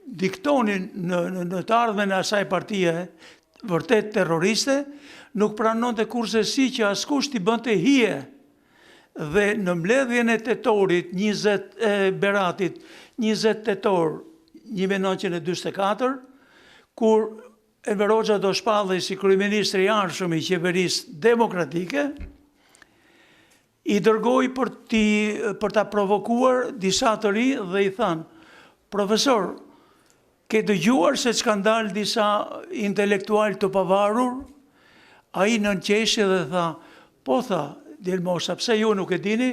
diktonin në, në, në të ardhmen e asaj partie vërtet terroriste, nuk pranonte kurrsesi që askush t'i bënte hije. Dhe në mbledhjen e tetorit 20 e Beratit 20 tetor 1944, kur Enver Hoxha do shpallej si kryeministri i ardhshëm i qeverisë demokratike, i dërgoi për t'i për ta provokuar disa të ri dhe i thanë, profesor, ke dëgjuar se ç'kanë dalë disa intelektualë të pavarur? Ai nënqeshi dhe tha, po tha, djelmosha, pse ju nuk e dini?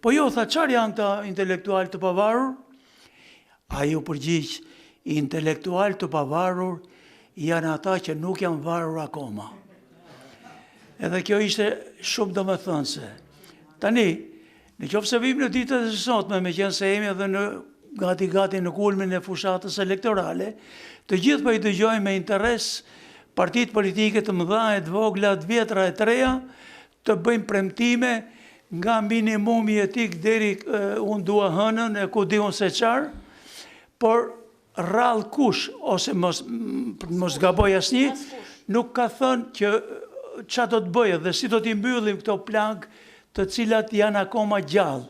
Po jo, tha, çfarë janë këta intelektualë të pavarur? Ai u përgjigj, Intelektualë të pavarur janë ata që nuk janë varur akoma. Edhe kjo ishte shumë domethënëse. Tani, në qoftë se vijmë në ditët e sotme, meqenëse jemi edhe në gati gati në kulmin e fushatës elektorale, të gjithë po i dëgjojmë me interes partitë politike të mëdha e të vogla, të vjetra e të reja, të bëjnë premtime nga minimumi jetik deri unë dua hënën e ku di unë se çfarë, por rrallë kush, ose mos, mos gaboj asnjë, nuk ka thënë që ça do të bëjë dhe si do t'i mbyllim këto plagë të cilat janë akoma gjallë.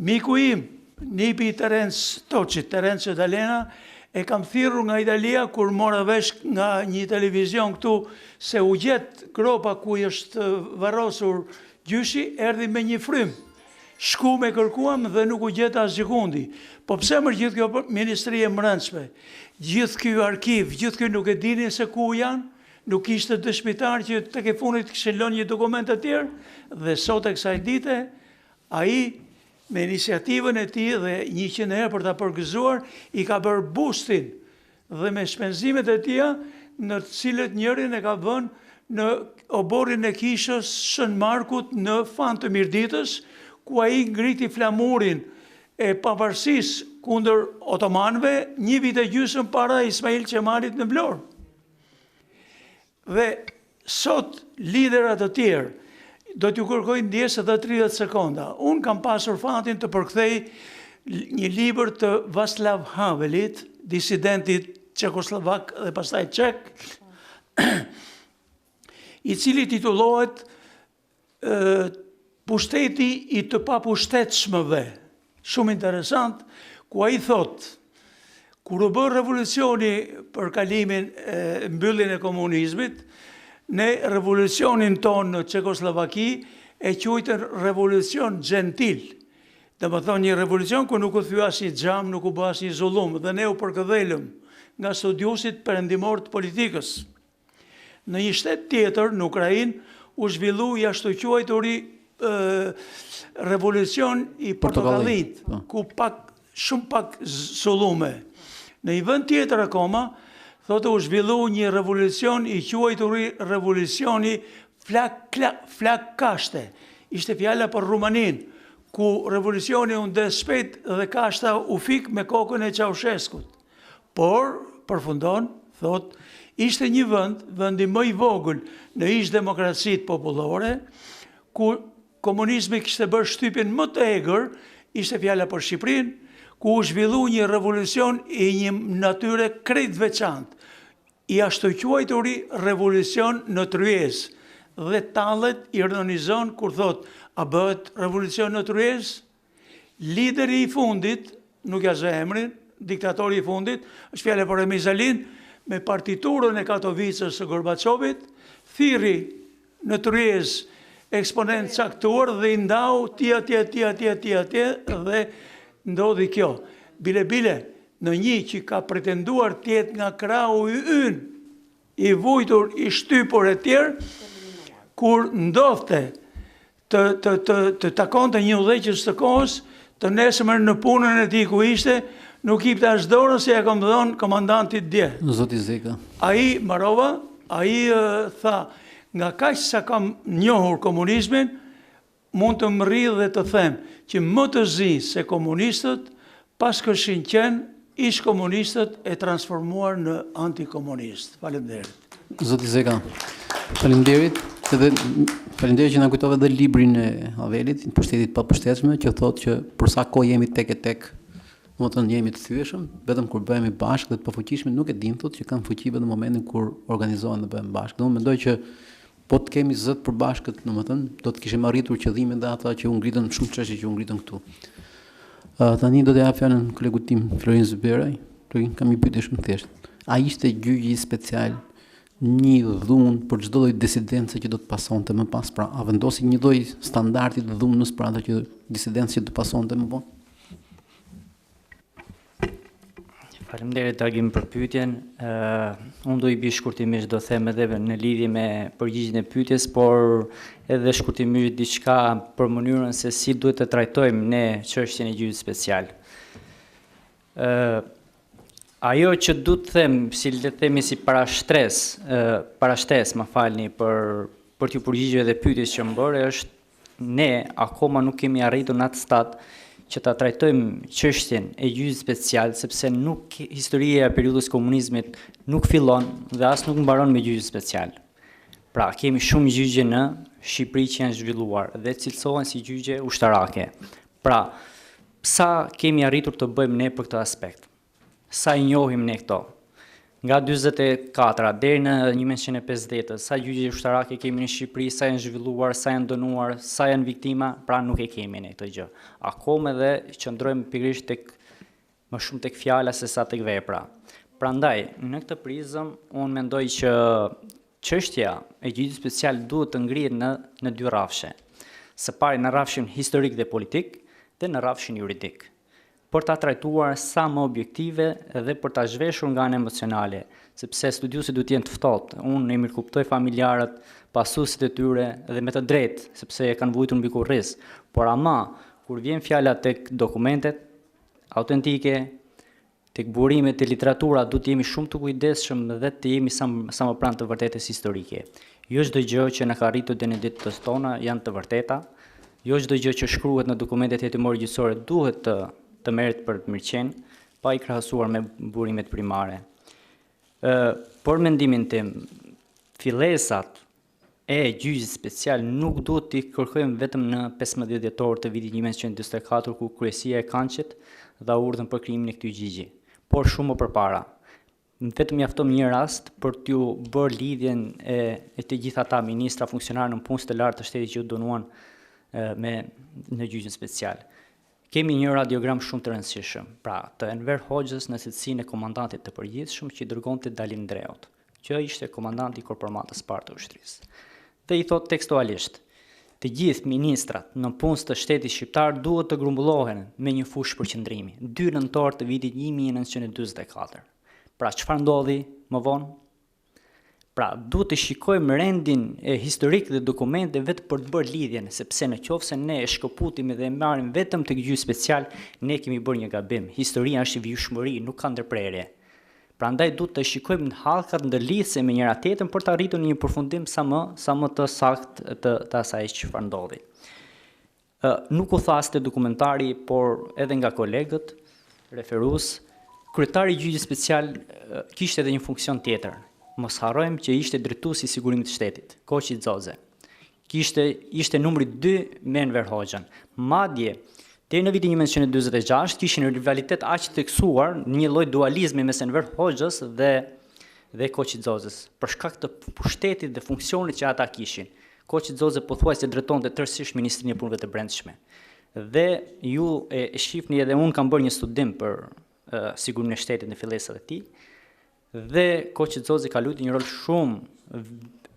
Miku im, nipi i Terenc Toçit, Terencio D'Alena, e kam thirrur nga Italia kur mora vesh nga një televizion këtu se u gjet gropa ku i është varrosur gjyshi, erdhi me një frymë. Shkum e kërkuam dhe nuk u gjet asgjëkundi. Po pse mër gjithë kjo ministri e mbrendshme, gjithë ky arkiv, gjithë ky nuk e dinin se ku janë? Nuk kishte dëshmitarë që tek e fundit kishin lënë një dokument të tjerë? Dhe sot e kësaj dite Ai, me iniciativën e tij dhe 100 herë për ta përgëzuar, i ka bërë bustin dhe me shpenzimet e tija, në të cilët njërin e ka vënë në oborrin e kishës Shën Markut në Fan të Mirditës, ku ai ngriti flamurin e pavarësisë kundër otomanëve një vit e gjysmë para Ismail Qemalit në Vlorë. Dhe sot lidera të tjerë do t'ju kërkoj ndjesë edhe 30 sekonda. Unë kam pasur fatin të përkthej një libër të Václav Havelit, disidentit çekosllovak dhe pastaj çek, i cili titullohet Pushteti i të papushtetshmëve, shumë interesant, ku ai thotë, kur u bë revolucioni për kalimin e mbylljen e komunizmit, ne revolucionin tonë në Çekosllovaki e quajtën revolucion xhentil. Domethënë një revolucion ku nuk u thye asnjë xham, nuk u bë asnjë zullum dhe ne u përkëdhelëm nga studiuesit perëndimorë të politikës. Në një shtet tjetër, në Ukrainë, u zhvillu i ashtuquajturi revolucion i portokallinjtë, po. ku pak, shumë pak zullume. Në një vend tjetër akoma, thotë u zhvillu një revolucion i quajturi revolucioni flak, flak kashte. Ishte fjala për Rumaninë, ku revolucioni u ndez shpejt dhe kashta u fik me kokën e Çausheskut. Por, përfundon, thotë, ishte një vend, vendi më i vogël në ish-demokracitë popullore, ku komunizmi kishte bërë shtypjen më të egër, ishte fjala për Shqipërinë, ku u zhvillu një revolucion i një natyre krejt të veçantë, i ashtuquajturi revolucion në tryezë, dhe tallet, ironizon kur thotë, a bëhet revolucion në tryezë? Lideri i fundit, nuk ia zë emrin, diktatori i fundit, është fjala për Ramiz Alinë, me partiturën e Katovicës së Gorbaçovit, thirri në tryezë eksponentë të caktuar dhe i ndau ti atje, ti atje, ti atje dhe ndodhi kjo. Bile bile, në një që ka pretenduar të jetë nga krahu i ynë, i vujtur, i shtypur e tjerë, kur ndodhte. Të të të të takonte një udhëheqës të kohës, të nesërmen në punën e tij ku ishte, nuk jipte as dorën se ia kam dhënë komandantit dje. Zoti Zeka. Ai, mbarova, ai tha, nga kaq sa kam njohur komunizmin, mund të mbërrij dhe të them që më të zinj se komunistët paskëshin qenë ish-komunistët e transformuar në antikomunistë. Faleminderit. Zoti Zeka, faleminderit edhe faleminderit që na kujtove edhe librin e Havelit, Pushteti i të papushtetshmëve, që thotë që për sa kohë jemi tek e tek, domethënë jemi të thyeshëm, vetëm kur bëhemi bashkë dhe të pafuqishmit nuk e dinë thotë që kanë fuqi vetëm në momentin kur organizohen dhe bëhen bashkë. Dhe unë mendoj që po të kemi zë të përbashkët, domethënë, do të kishim arritur qëllimin dhe ata që u ngritën shumë çështje që u ngritën këtu. Uh, tani do të jap fjalën kolegut tim Florin Zyberaj. Florin, kam një pyetje shumë të thjeshtë. A ishte gjyqi special një dhunë për çdo lloj disidence që do të pasonte më pas, pra a vendosi një lloj standardi të dhunës për atë që disidencë që do të pasonte më vonë? Faleminderit Agim për pyetjen. Uh, unë do i bie shkurtimisht do them edhe në lidhje me përgjigjen e pyetjes, por edhe shkurtimisht diçka për mënyrën se si duhet të trajtojmë ne çështjen e gjyqit special. Ë uh, ajo që du të them, si le të themi si parashtresë, uh, parashtesë, më falni për për t'ju përgjigjur edhe pyetjes që më bëre është Ne akoma nuk kemi arritur në atë stad që ta trajtojmë çështjen e gjyqit special, sepse nuk historia e periudhës komunizmit nuk fillon dhe as nuk mbaron me gjyqin special. Pra, kemi shumë gjyqe në Shqipëri që janë zhvilluar dhe cilësohen si gjyqe ushtarake. Pra, sa kemi arritur të bëjmë ne për këtë aspekt? Sa i njohim ne këto? Nga 44-a deri në 1950-ën, sa gjyqe ushtarake kemi në Shqipëri, sa janë zhvilluar, sa janë dënuar, sa janë viktima, pra nuk e kemi ne këtë gjë. Akoma edhe qëndrojmë pikërisht tek më shumë tek fjala se sa tek vepra. Prandaj, në këtë prizëm, unë mendoj që çështja e gjyqit special duhet të ngrihet në në dy rrafshe. Së pari në rrafshin historik dhe politik dhe në rrafshin juridik. për ta trajtuar sa më objektive dhe për ta zhveshur nga ana emocionale, sepse studiuesit duhet të jenë të ftohtë. Unë i mirëkuptoj familjarët, pasuesit e tyre dhe me të drejtë, sepse e kanë vuajtur mbi kurriz. Por ama, kur vjen fjala tek dokumentet autentike, tek burimet e literatura, duhet të jemi shumë të kujdesshëm dhe të jemi sa, sa më pranë të vërtetës historike. Jo çdo gjë që na ka arritur deri në ditët tona janë të vërteta, Jo çdo gjë që shkruhet në dokumentet hetimore gjyqësore duhet të të merret për të mirëqenë, pa i krahasuar me burimet primare. Ë, për mendimin tim, fillesat e gjyqit special nuk duhet t'i kërkojmë vetëm në 15 dhjetor të vitit 1944 ku kryesia e KANÇ-it dha urdhën për krijimin e këtij gjyqi, por shumë më përpara. Vetëm mjafton një rast për t'ju bërë lidhjen e, e të gjithë ata ministra, funksionarë nëpunës të lartë të shtetit që u dënuan me në gjyqin special. Kemi një radiogram shumë të rëndësishëm, pra të Enver Hoxhës në cilësinë e komandantit të përgjithshëm që i dërgonte Dalin Ndreut, që ishte komandanti i korpormatës parë të ushtrisë. Dhe i thotë tekstualisht, të gjithë ministrat nëpunës të shtetit shqiptar duhet të grumbullohen me një fushë përqendrimi, 2 nëntor të vitit 1944. Pra çfarë ndodhi më vonë? Pra, duhet të shikojmë rendin e historik dhe dokumente vetëm për të bërë lidhjen, sepse në qoftë se ne e shkëputemi dhe e marrim vetëm tek gjyqi special, ne kemi bërë një gabim. Historia është vijueshmëri, nuk ka ndërprerje. Prandaj duhet të shikojmë hallkat ndërlidhëse me njëra tjetrën për të arritur në një përfundim sa më sa më të saktë të, të asaj çfarë ndodhi. Ë nuk u tha as te dokumentari, por edhe nga kolegët referues, kryetari i gjyqit special kishte edhe një funksion tjetër. Mos harrojmë që ishte drejtuesi i sigurimit të shtetit, Koçi Xoxe. Kishte ishte numri 2 me Enver Hoxhën. Madje deri në vitin 1946 kishin rivalitet aq të theksuar, një lloj dualizmi mes Enver Hoxhës dhe dhe Koçi Xoxes, për shkak të pushtetit dhe funksionit që ata kishin. Koçi Xoxe pothuajse drejtonte tërësisht Ministrinë e Punëve të Brendshme. Dhe ju e, e shihni edhe unë kam bërë një studim për uh, sigurimin e shtetit në fillesat e tij. Dhe Koçi Xoxe ka luajtur një rol shumë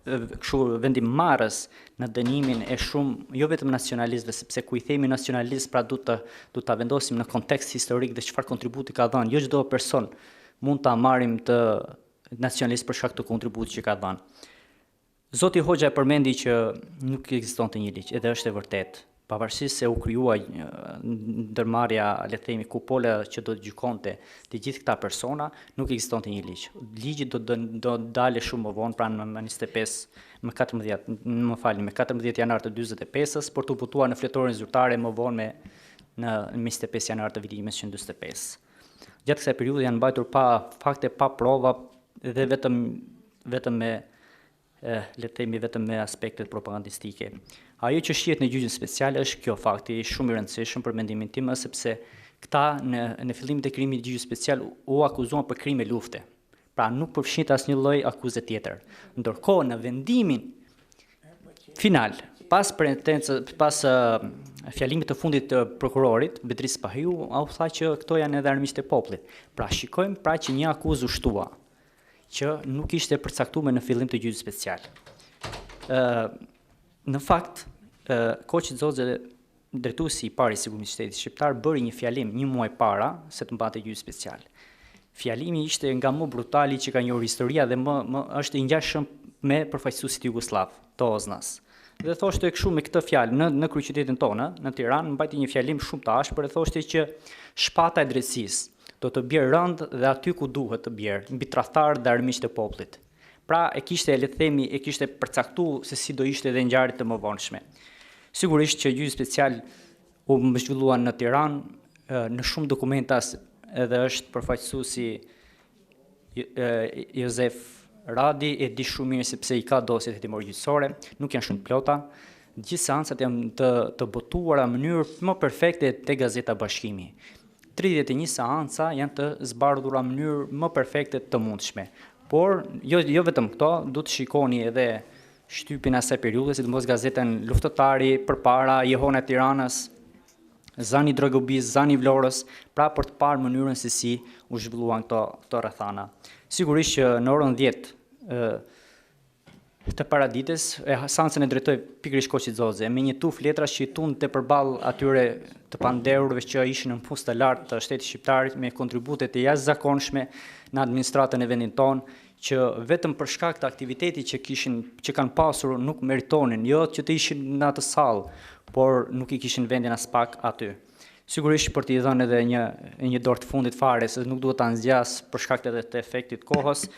kështu vendimmarrës në dënimin e shumë jo vetëm nacionalistëve, sepse kur i themi nacionalist, pra duhet të duhet ta vendosim në kontekst historik dhe çfarë kontributi ka dhënë. Jo çdo person mund ta marrim të nacionalist për shkak të kontributit që ka dhënë. Zoti Hoxha e përmendi që nuk ekzistonte një ligj, edhe është e vërtetë. Pavarësisht se u krijua ndërmarrja, le të themi, kupola që do të gjykonte të gjithë këta persona, nuk ekzistonte një ligj. Ligji do të do të dalë shumë më vonë, pra në më 25, më 14, më falni, më 14 janar të 45-ës, për t'u botuar në fletoren zyrtare më vonë me në 25 janar të vitit 1945. Gjatë kësaj periudhe janë mbajtur pa fakte, pa prova dhe vetëm vetëm me le të themi vetëm me aspektet propagandistike. Ajo që shihet në gjyqin special është kjo fakti shumë i rëndësishëm për mendimin tim është sepse këta në në fillim të krijimit të gjyqit special u akuzuan për krime lufte. Pra nuk përfshinte asnjë lloj akuze tjetër. Ndërkohë në vendimin final, pas pretencës, pas uh, fjalimit të fundit të prokurorit Bedri Spahiu, u tha që këto janë edhe armiqtë e popullit. Pra shikojmë pra që një akuzë u shtua që nuk ishte e përcaktuar në fillim të gjyqit special. Ë në fakt, ë Koçi Xoxe drejtuesi i parë i sigurimit të shtetit shqiptar bëri një fjalim një muaj para se të mbante gjyqin special. Fjalimi ishte nga më brutali që ka njohur historia dhe më, më është i ngjashëm me përfaqësuesit jugosllav të Oznas. Dhe thoshte kështu me këtë fjalë në në kryeqytetin tonë, në Tiranë, mbajti një fjalim shumë të ashpër e thoshte që shpata e drejtësisë do të bjerë rëndë dhe aty ku duhet të bjerë, mbi tradhtarët dhe armiqtë e popullit. Pra e kishte, le të themi, e kishte përcaktu se si do ishte edhe ngjarjet të mëvonshme. Sigurisht që gjyqi special u zhvillua në Tiranë, në shumë dokumenta edhe është përfaqësuesi Jozef Radi e di shumë mirë sepse i ka dosjet hetimore gjyqësore, nuk janë shumë të plota. Gjithë seancat janë të të botuara në mënyrë më perfekte te Gazeta Bashkimi. 31 seanca janë të zbardhura në mënyrë më perfekte të mundshme. Por jo jo vetëm këto, duhet të shikoni edhe shtypin e asaj periudhe, sidomos gazetën Luftëtari, Përpara, Jehona e Tiranës, Zani i Drogobisë, Zani i Vlorës, pra për të parë mënyrën se si u zhvilluan këto këto rrethana. Sigurisht që në orën 10 të paradites, e seancën e drejtoi pikërisht Koçi Xoxe, me një tufë letrash që i tundte përballë atyre të pandehurve që ishin në post të lartë të shtetit shqiptar me kontribute të jashtëzakonshme në administratën e vendit tonë, që vetëm për shkak të aktivitetit që kishin, që kanë pasur nuk meritonin, jo që të ishin në atë sallë, por nuk i kishin vendin aspak aty. Sigurisht për t'i dhënë edhe një një dorë të fundit fare, se nuk duhet ta zgjas për shkak edhe të efektit të kohës,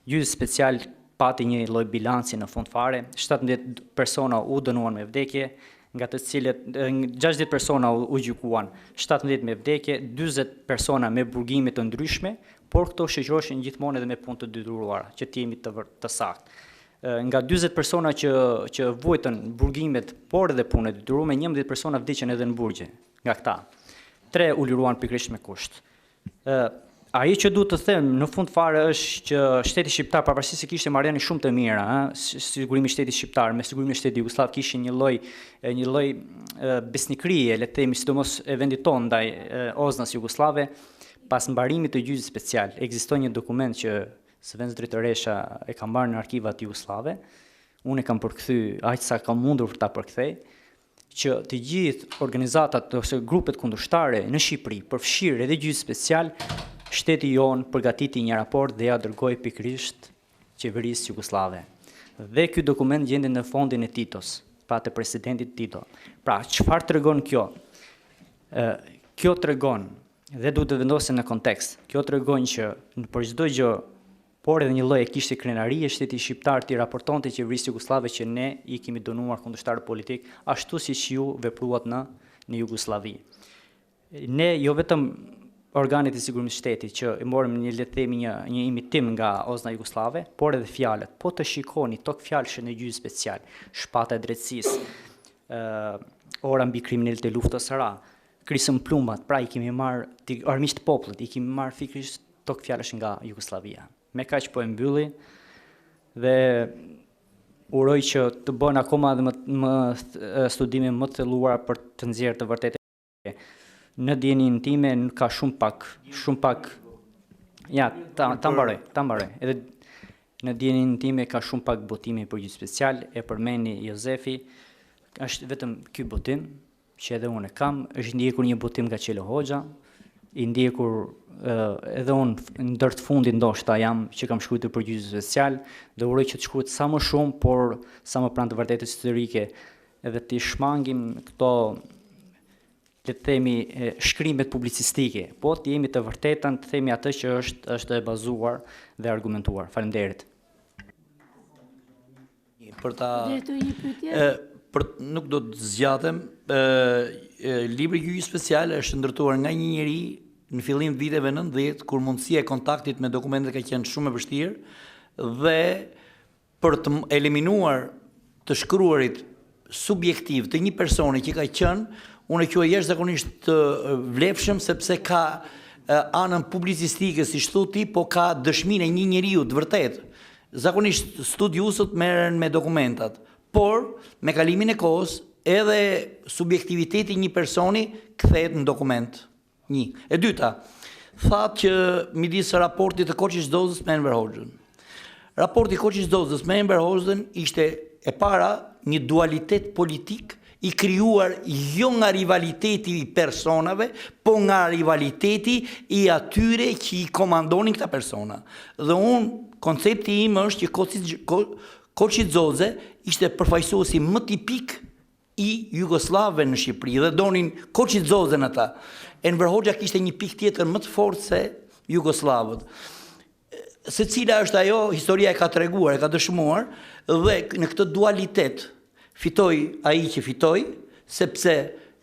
gjyqi special pati një lloj bilanci në fund fare, 17 persona u dënuan me vdekje, nga të cilët 60 persona u, u gjykuan, 17 me vdekje, 40 persona me burgime të ndryshme, por këto shoqëroheshin gjithmonë edhe me punë të detyruara, që të jemi të, të saktë. Nga 40 persona që që vuajtën burgimet, por edhe punë të detyruara, 11 persona vdiqën edhe në burgje nga këta. Tre u liruan pikërisht me kusht. Ë Ajo që duhet të them në fund fare është që shteti shqiptar pavarësisht se kishte marrëdhënie shumë të mira, ë, sigurimi i shtetit shqiptar me sigurimin e shtetit jugosllav kishin një lloj një lloj besnikërie, le të themi, sidomos e vendit tonë ndaj Oznas jugosllave, pas mbarimit të gjyqit special, ekziston një dokument që zëvendës drejtoresha e ka marrë në arkivat jugosllave, unë e kam përkthy aq sa kam mundur ta përkthej, që të gjithë organizatat ose grupet kundërshtare në Shqipëri, përfshirë edhe gjyqin special, shteti jonë përgatiti një raport dhe ia dërgoi pikërisht qeverisë jugosllave. Dhe ky dokument gjendet në fondin e Titos, pra të presidentit Tito. Pra, çfarë tregon kjo? Ë, kjo tregon dhe duhet të vendoset në kontekst. Kjo tregon që për çdo gjë Por edhe një lloj e kishte krenarie shteti shqiptar t'i raportonte qeverisë jugosllave që ne i kemi dënuar kundërshtarët politikë ashtu siç ju vepruat në në Jugosllavi. Ne jo vetëm organet e sigurimit të shtetit që i morëm një le të themi një një imitim nga Ozna jugosllave, por edhe fjalët. Po të shikoni togfjalëshin e gjyqit special, shpata e drejtësisë, ë ora mbi kriminelët e luftës ra, krisëm plumbat, pra i kemi marrë armiqtë e popullit, i kemi marrë pikërisht togfjalësh nga Jugosllavia. Me kaq po e mbylli dhe uroj që të bëhen akoma edhe më, më studime më të thelluara për të nxjerrë të vërtetën. Në dijeninë time ka shumë pak, shumë pak Ja, ta ta mbaroj, ta mbaroj. Edhe në dijeninë time ka shumë pak botime për gjyq special, e përmendi Jozefi, është vetëm ky botim, që edhe unë e kam, është ndjekur një botim nga Çelo Hoxha, I ndjekur edhe unë ndër të fundit ndoshta jam që kam shkruar për gjyqin special dhe uroj që të shkruhet sa më shumë, por sa më pranë të vërtetës historike edhe t'i shmangim këto le të themi shkrimet publicistike, po të jemi të vërtetën, të themi atë që është është e bazuar dhe argumentuar. Faleminderit. Për ta një pyetje? Për nuk do të zgjatem, ë libri Gjyqi Special është ndërtuar nga një njeri në fillim të viteve 90 kur mundësia e kontaktit me dokumentet ka qenë shumë e vështirë dhe për të eliminuar të shkruarit subjektiv të një personi që ka qenë, unë e quaj jashtëzakonisht të vlefshëm sepse ka anën publicistike siç thu ti, po ka dëshminë e një njeriu të vërtetë. Zakonisht studiuesët merren me dokumentat, por me kalimin e kohës edhe subjektiviteti i një personi kthehet në dokument. Një. E dyta, thatë që midis raportit të Koçi Xoxës me Enver Hoxhën. Raporti i Koçi Xoxës me Enver Hoxhën ishte e para një dualitet politik i krijuar jo nga rivaliteti i personave, po nga rivaliteti i atyre që i komandonin këta persona. Dhe unë, koncepti im është që Koçi, Koçi Xoxe ishte përfaqësuesi më tipik i jugosllavëve në Shqipëri dhe donin Koçi Xoxen ata. Enver Hoxha kishte një pikë tjetër më të fortë se jugosllavët. Se cila është ajo, historia e ka treguar, e ka dëshmuar dhe në këtë dualitet fitoi ai që fitoi, sepse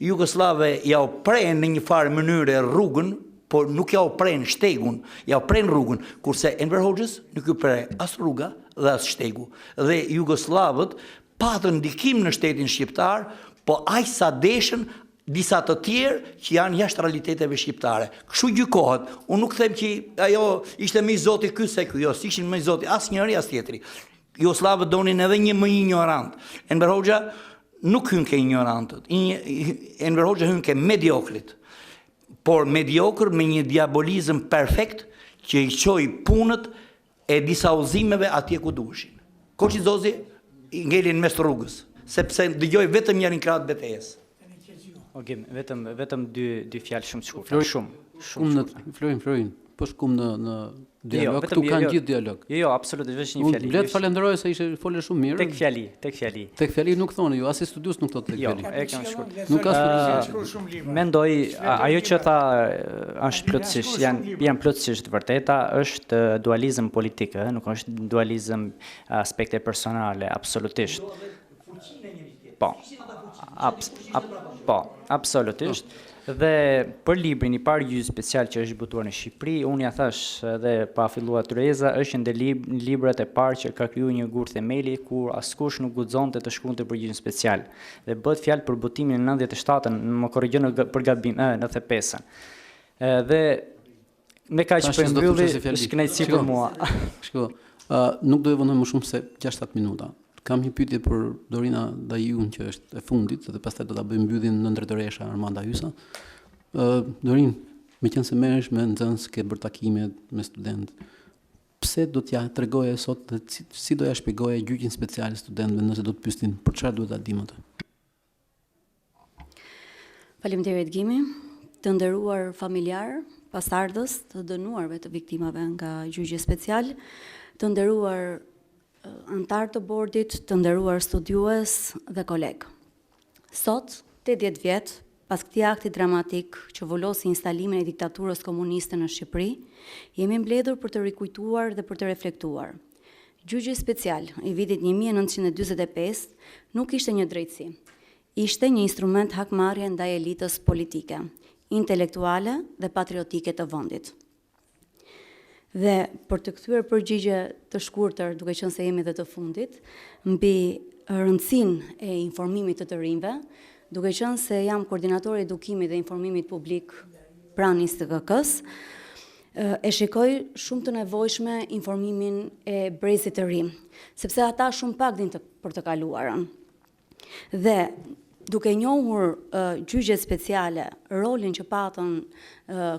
jugosllavëve ja u prenë në një farë mënyre rrugën, por nuk ja u prenë shtegun, ja u prenë rrugën, kurse Enver Hoxhës nuk iu pre as rruga dhe as shtegu. Dhe jugosllavët patën ndikim në shtetin shqiptar, po aq sa deshën disa të tjerë që janë jashtë realiteteve shqiptare. Kështu gjykohet. Unë nuk them që ajo ishte më i zoti ky se ky, jo, s'ishin më i zoti as njëri as tjetri. Jugosllavët donin edhe një më injorant. Enver Hoxha nuk hyn ke injorantët. Enver Hoxha hyn ke mediokrit. Por mediokër me një diabolizëm perfekt që i çoi punët e disa udhëzimeve atje ku duheshin. Koçi Xoxe ngeli në mes të rrugës, sepse dëgjoi vetëm njërin krah të betejës. Okej, vetëm vetëm dy dy fjalë shumë të shkurtra, shumë, shumë të shkurtra. Florin, Florin, po shkum në në jo, dialog, jo, këtu jo, kanë jo, gjithë dialog. Jo, jo, absolutisht, vetëm një fjali. Unë të falenderoj se ishe fole shumë mirë. Tek fjali, tek fjali. Tek fjali nuk thoni ju, as si studiues nuk thotë tek jo, fjali. Jo, e kam shkurt. Nuk ka studiues. Mendoj, ajo që tha është plotësisht, janë janë plotësisht të vërteta, është dualizëm politik, ë, nuk është dualizëm aspekte personale, absolutisht. Po. Abs, ab, po, absolutisht. Dhe për librin i parë gjyq special që është botuar në Shqipëri, unë ja thash edhe pa filluar tryeza, është një ndër lib librat e parë që ka kriju një gur themeli kur askush nuk guxonte të shkruante për gjyqin special. Dhe bëhet fjalë për botimin në 97-ën, më korrigjo për gabim, ë, 95-ën. Dhe me kaq po e mbylli, është kënaqësi për mua. Shiko, uh, nuk do e vonoj më shumë se 6-7 minuta. Kam një pyetje për Dorina Daiun që është e fundit dhe pastaj do ta bëjë mbylljen nëndrejtoresha Armanda Hysa. Ë uh, Dorin, meqenëse merresh me nxënës, ke bërë takime me studentë, pse do t'ja tregoje sot dhe si, si do ja shpjegoje gjyqin special studentëve nëse do të pyesnin për çfarë duhet ta dimë atë? Faleminderit Gimi. Të nderuar familjarë, pasardhës të dënuarve të viktimave nga gjyqi special, të nderuar anëtarë të bordit, të nderuar studiues dhe kolegë. Sot, 80 vjet pas këtij akti dramatik që vulosi instalimin e diktaturës komuniste në Shqipëri, jemi mbledhur për të rikujtuar dhe për të reflektuar. Gjyqi special i vitit 1945 nuk ishte një drejtësi. Ishte një instrument hakmarrje ndaj elitës politike, intelektuale dhe patriotike të vendit. Dhe për të kthyer përgjigje të shkurtër, duke qenë se jemi dhe të fundit, mbi rëndësinë e informimit të të rinjve, duke qenë se jam koordinator i edukimit dhe informimit publik pranë ISTKK-s, e shikoj shumë të nevojshme informimin e brezit të ri, sepse ata shumë pak dinë të, për të kaluarën. Dhe duke njohur gjyqet speciale, rolin që patën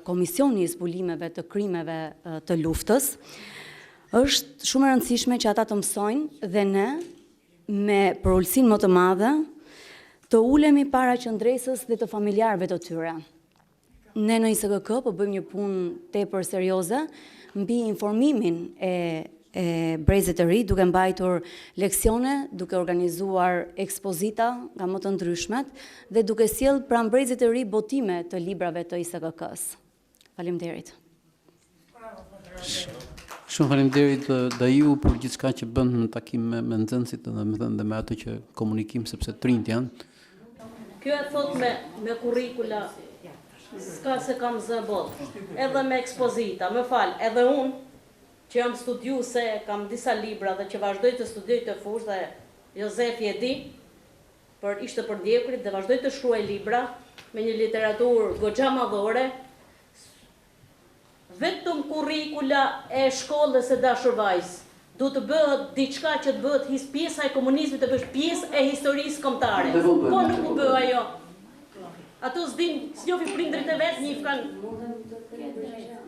Komisioni i Zbulimeve të Krimeve të Luftës, është shumë e rëndësishme që ata të mësojnë dhe ne me përulësinë më të madhe të ulemi para qëndresës dhe të familjarëve të tyre. Ne në ISKK po bëjmë një punë tepër serioze mbi informimin e e brezit të ri, duke mbajtur leksione, duke organizuar ekspozita nga më të ndryshmet dhe duke sjellë pranë brezit të ri botime të librave të ISKK-së. Faleminderit. Shumë faleminderit Daiu për gjithçka që bën në takim me, me nxënësit dhe me thënë dhe me atë që komunikim sepse të rinjtë janë. Kjo e thot me me kurrikula s'ka se kam zë boll. Edhe me ekspozita, më fal, edhe unë që jam studiuse, kam disa libra dhe që vazhdoj të studioj këtë fushë dhe Jozefi e di për ish të përndjekurit dhe vazhdoj të shkruaj libra me një literaturë goxha madhore Vetëm kurrikula e shkollës e dashur vajzë. Duhet të bëhet diçka që të bëhet his pjesa e komunizmit të bëhesh pjesë e historisë kombëtare. Po nuk u bë ajo. Ato s'din, s'njohin prindërit e vet, njifkan.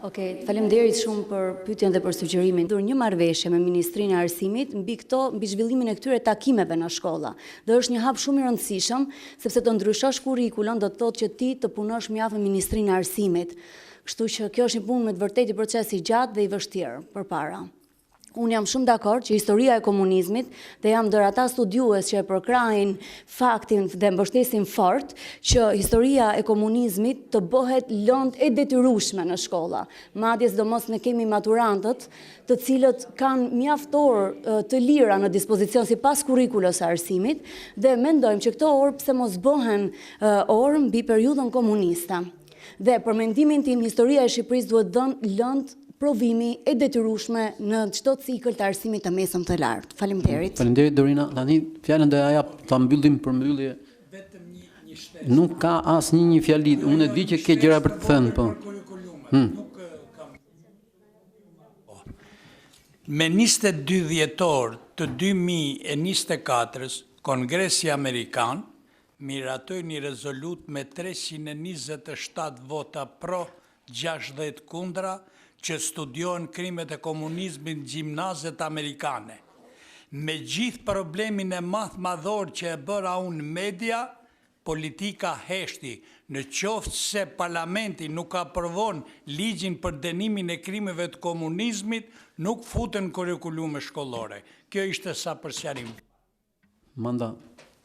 Ok, faleminderit shumë për pyetjen dhe për sugjerimin. Një marrëveshje me Ministrinë e Arsimit mbi këto, mbi zhvillimin e këtyre takimeve në shkolla. Dhe është një hap shumë i rëndësishëm, sepse të ndryshosh kurrikulën do të thotë që ti të punosh mjaft me Ministrinë e Arsimit. Kështu që kjo është një punë me të vërtetë një proces i gjatë dhe i vështirë përpara. Unë jam shumë dakord që historia e komunizmit dhe jam ndër ata studiues që e përkrahin faktin dhe mbështesin fort që historia e komunizmit të bëhet lëndë e detyrueshme në shkolla. Madje sidomos ne kemi maturantët, të cilët kanë mjaft orë të lira në dispozicion sipas kurrikulës së arsimit dhe mendojmë që këto orë pse mos bëhen orë mbi periudhën komuniste. Dhe për mendimin tim, historia e Shqipërisë duhet dhënë lëndë provimi e detyrueshme në çdo cikël të arsimit të mesëm të lartë. Faleminderit. Faleminderit Dorina. Tani fjalën do ja jap ta mbyllim për mbyllje. Vetëm një një shtesë. Nuk ka asnjë një fjali. Unë e di që ke gjëra për të thënë, po. Hmm. Nuk kam. Me 22 dhjetor të 2024-ës, Kongresi Amerikan miratoi një rezolutë me 327 vota pro, 60 kundra, që studiohen krimet e komunizmit në gjimnazet amerikane. Me gjithë problemin e madh madhor që e bëra unë në media, politika heshti, në qoftë se parlamenti nuk aprovon ligjin për dënimin e krimeve të komunizmit, nuk futen kurrikulume shkollore. Kjo ishte sa për sqarim. Manda,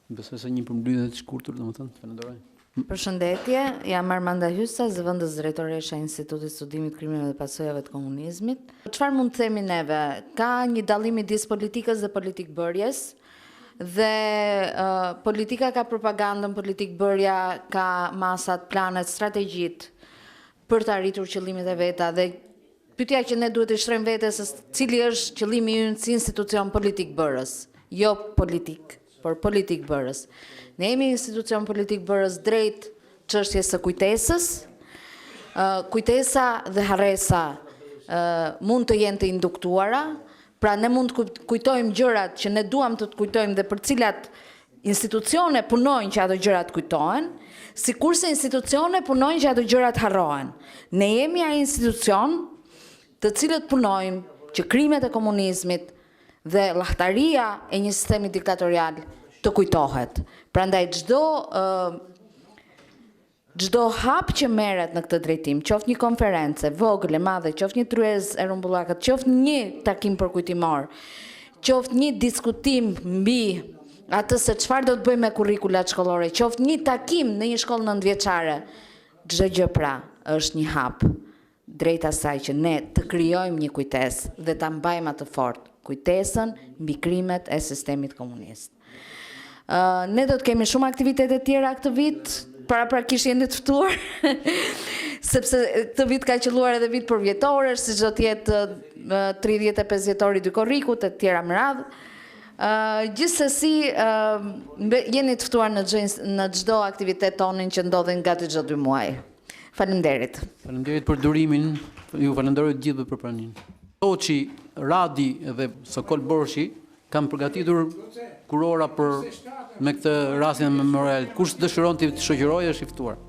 besoj se një përmbledhje të shkurtër, domethënë, falenderoj. Përshëndetje, jam Armanda Hysa, zëvendës drejtoresha e Institutit të Studimit të Krimeve dhe Pasojave të Komunizmit. Çfarë mund të themi neve? Ka një dallim midis politikës dhe politikëbërjes dhe uh, politika ka propagandën, politikëbërja ka masat, planet, strategjitë për të arritur qëllimet e veta dhe pyetja që ne duhet të shtrojmë vetes është cili është qëllimi ynë si institucion politikëbërës, jo politik, por politikëbërës. Ne jemi institucion politikëbërës drejt çështjes së kujtesës. Kujtesa dhe harresa mund të jenë të induktuara, pra ne mund të kujtojmë gjërat që ne duam të të kujtojmë dhe për cilat institucione punojnë që ato gjëra të kujtohen, sikurse institucione punojnë që ato gjëra të harrohen. Ne jemi ai institucion të cilët punojmë që krimet e komunizmit dhe llahtaria e një sistemi diktatorial të kujtohet. Prandaj çdo Çdo hap që merret në këtë drejtim, qoftë një konferencë, e vogël, e madhe, qoftë një tryezë e rrumbullakët, qoftë një takim përkujtimor, qoftë një diskutim mbi atë se çfarë do të bëjmë me kurrikulat shkollore, qoftë një takim në një shkollë nëntëvjeçare, çdo gjë pra është një hap drejt asaj që ne të krijojmë një kujtesë dhe ta mbajmë atë fort, kujtesën mbi krimet e sistemit komunist. Ne do të kemi shumë aktivitete tjera këtë vit, paraprakisht jeni të ftuar, sepse këtë vit ka qëlluar edhe vit përvjetorësh, siç do të jetë 35 vjetori 2 korrikut e të tjera me radhë. Gjithsesi, jeni të ftuar në në çdo aktivitet tonin që ndodhin gati çdo 2 muaj. Faleminderit. Faleminderit për durimin, ju falenderoj të gjithëve për praninë. Toçi, Radi dhe Sokol Borshi kanë përgatitur kurora për me këtë rastin e memorialit. Kush dëshiron të shoqërojë është i ftuar.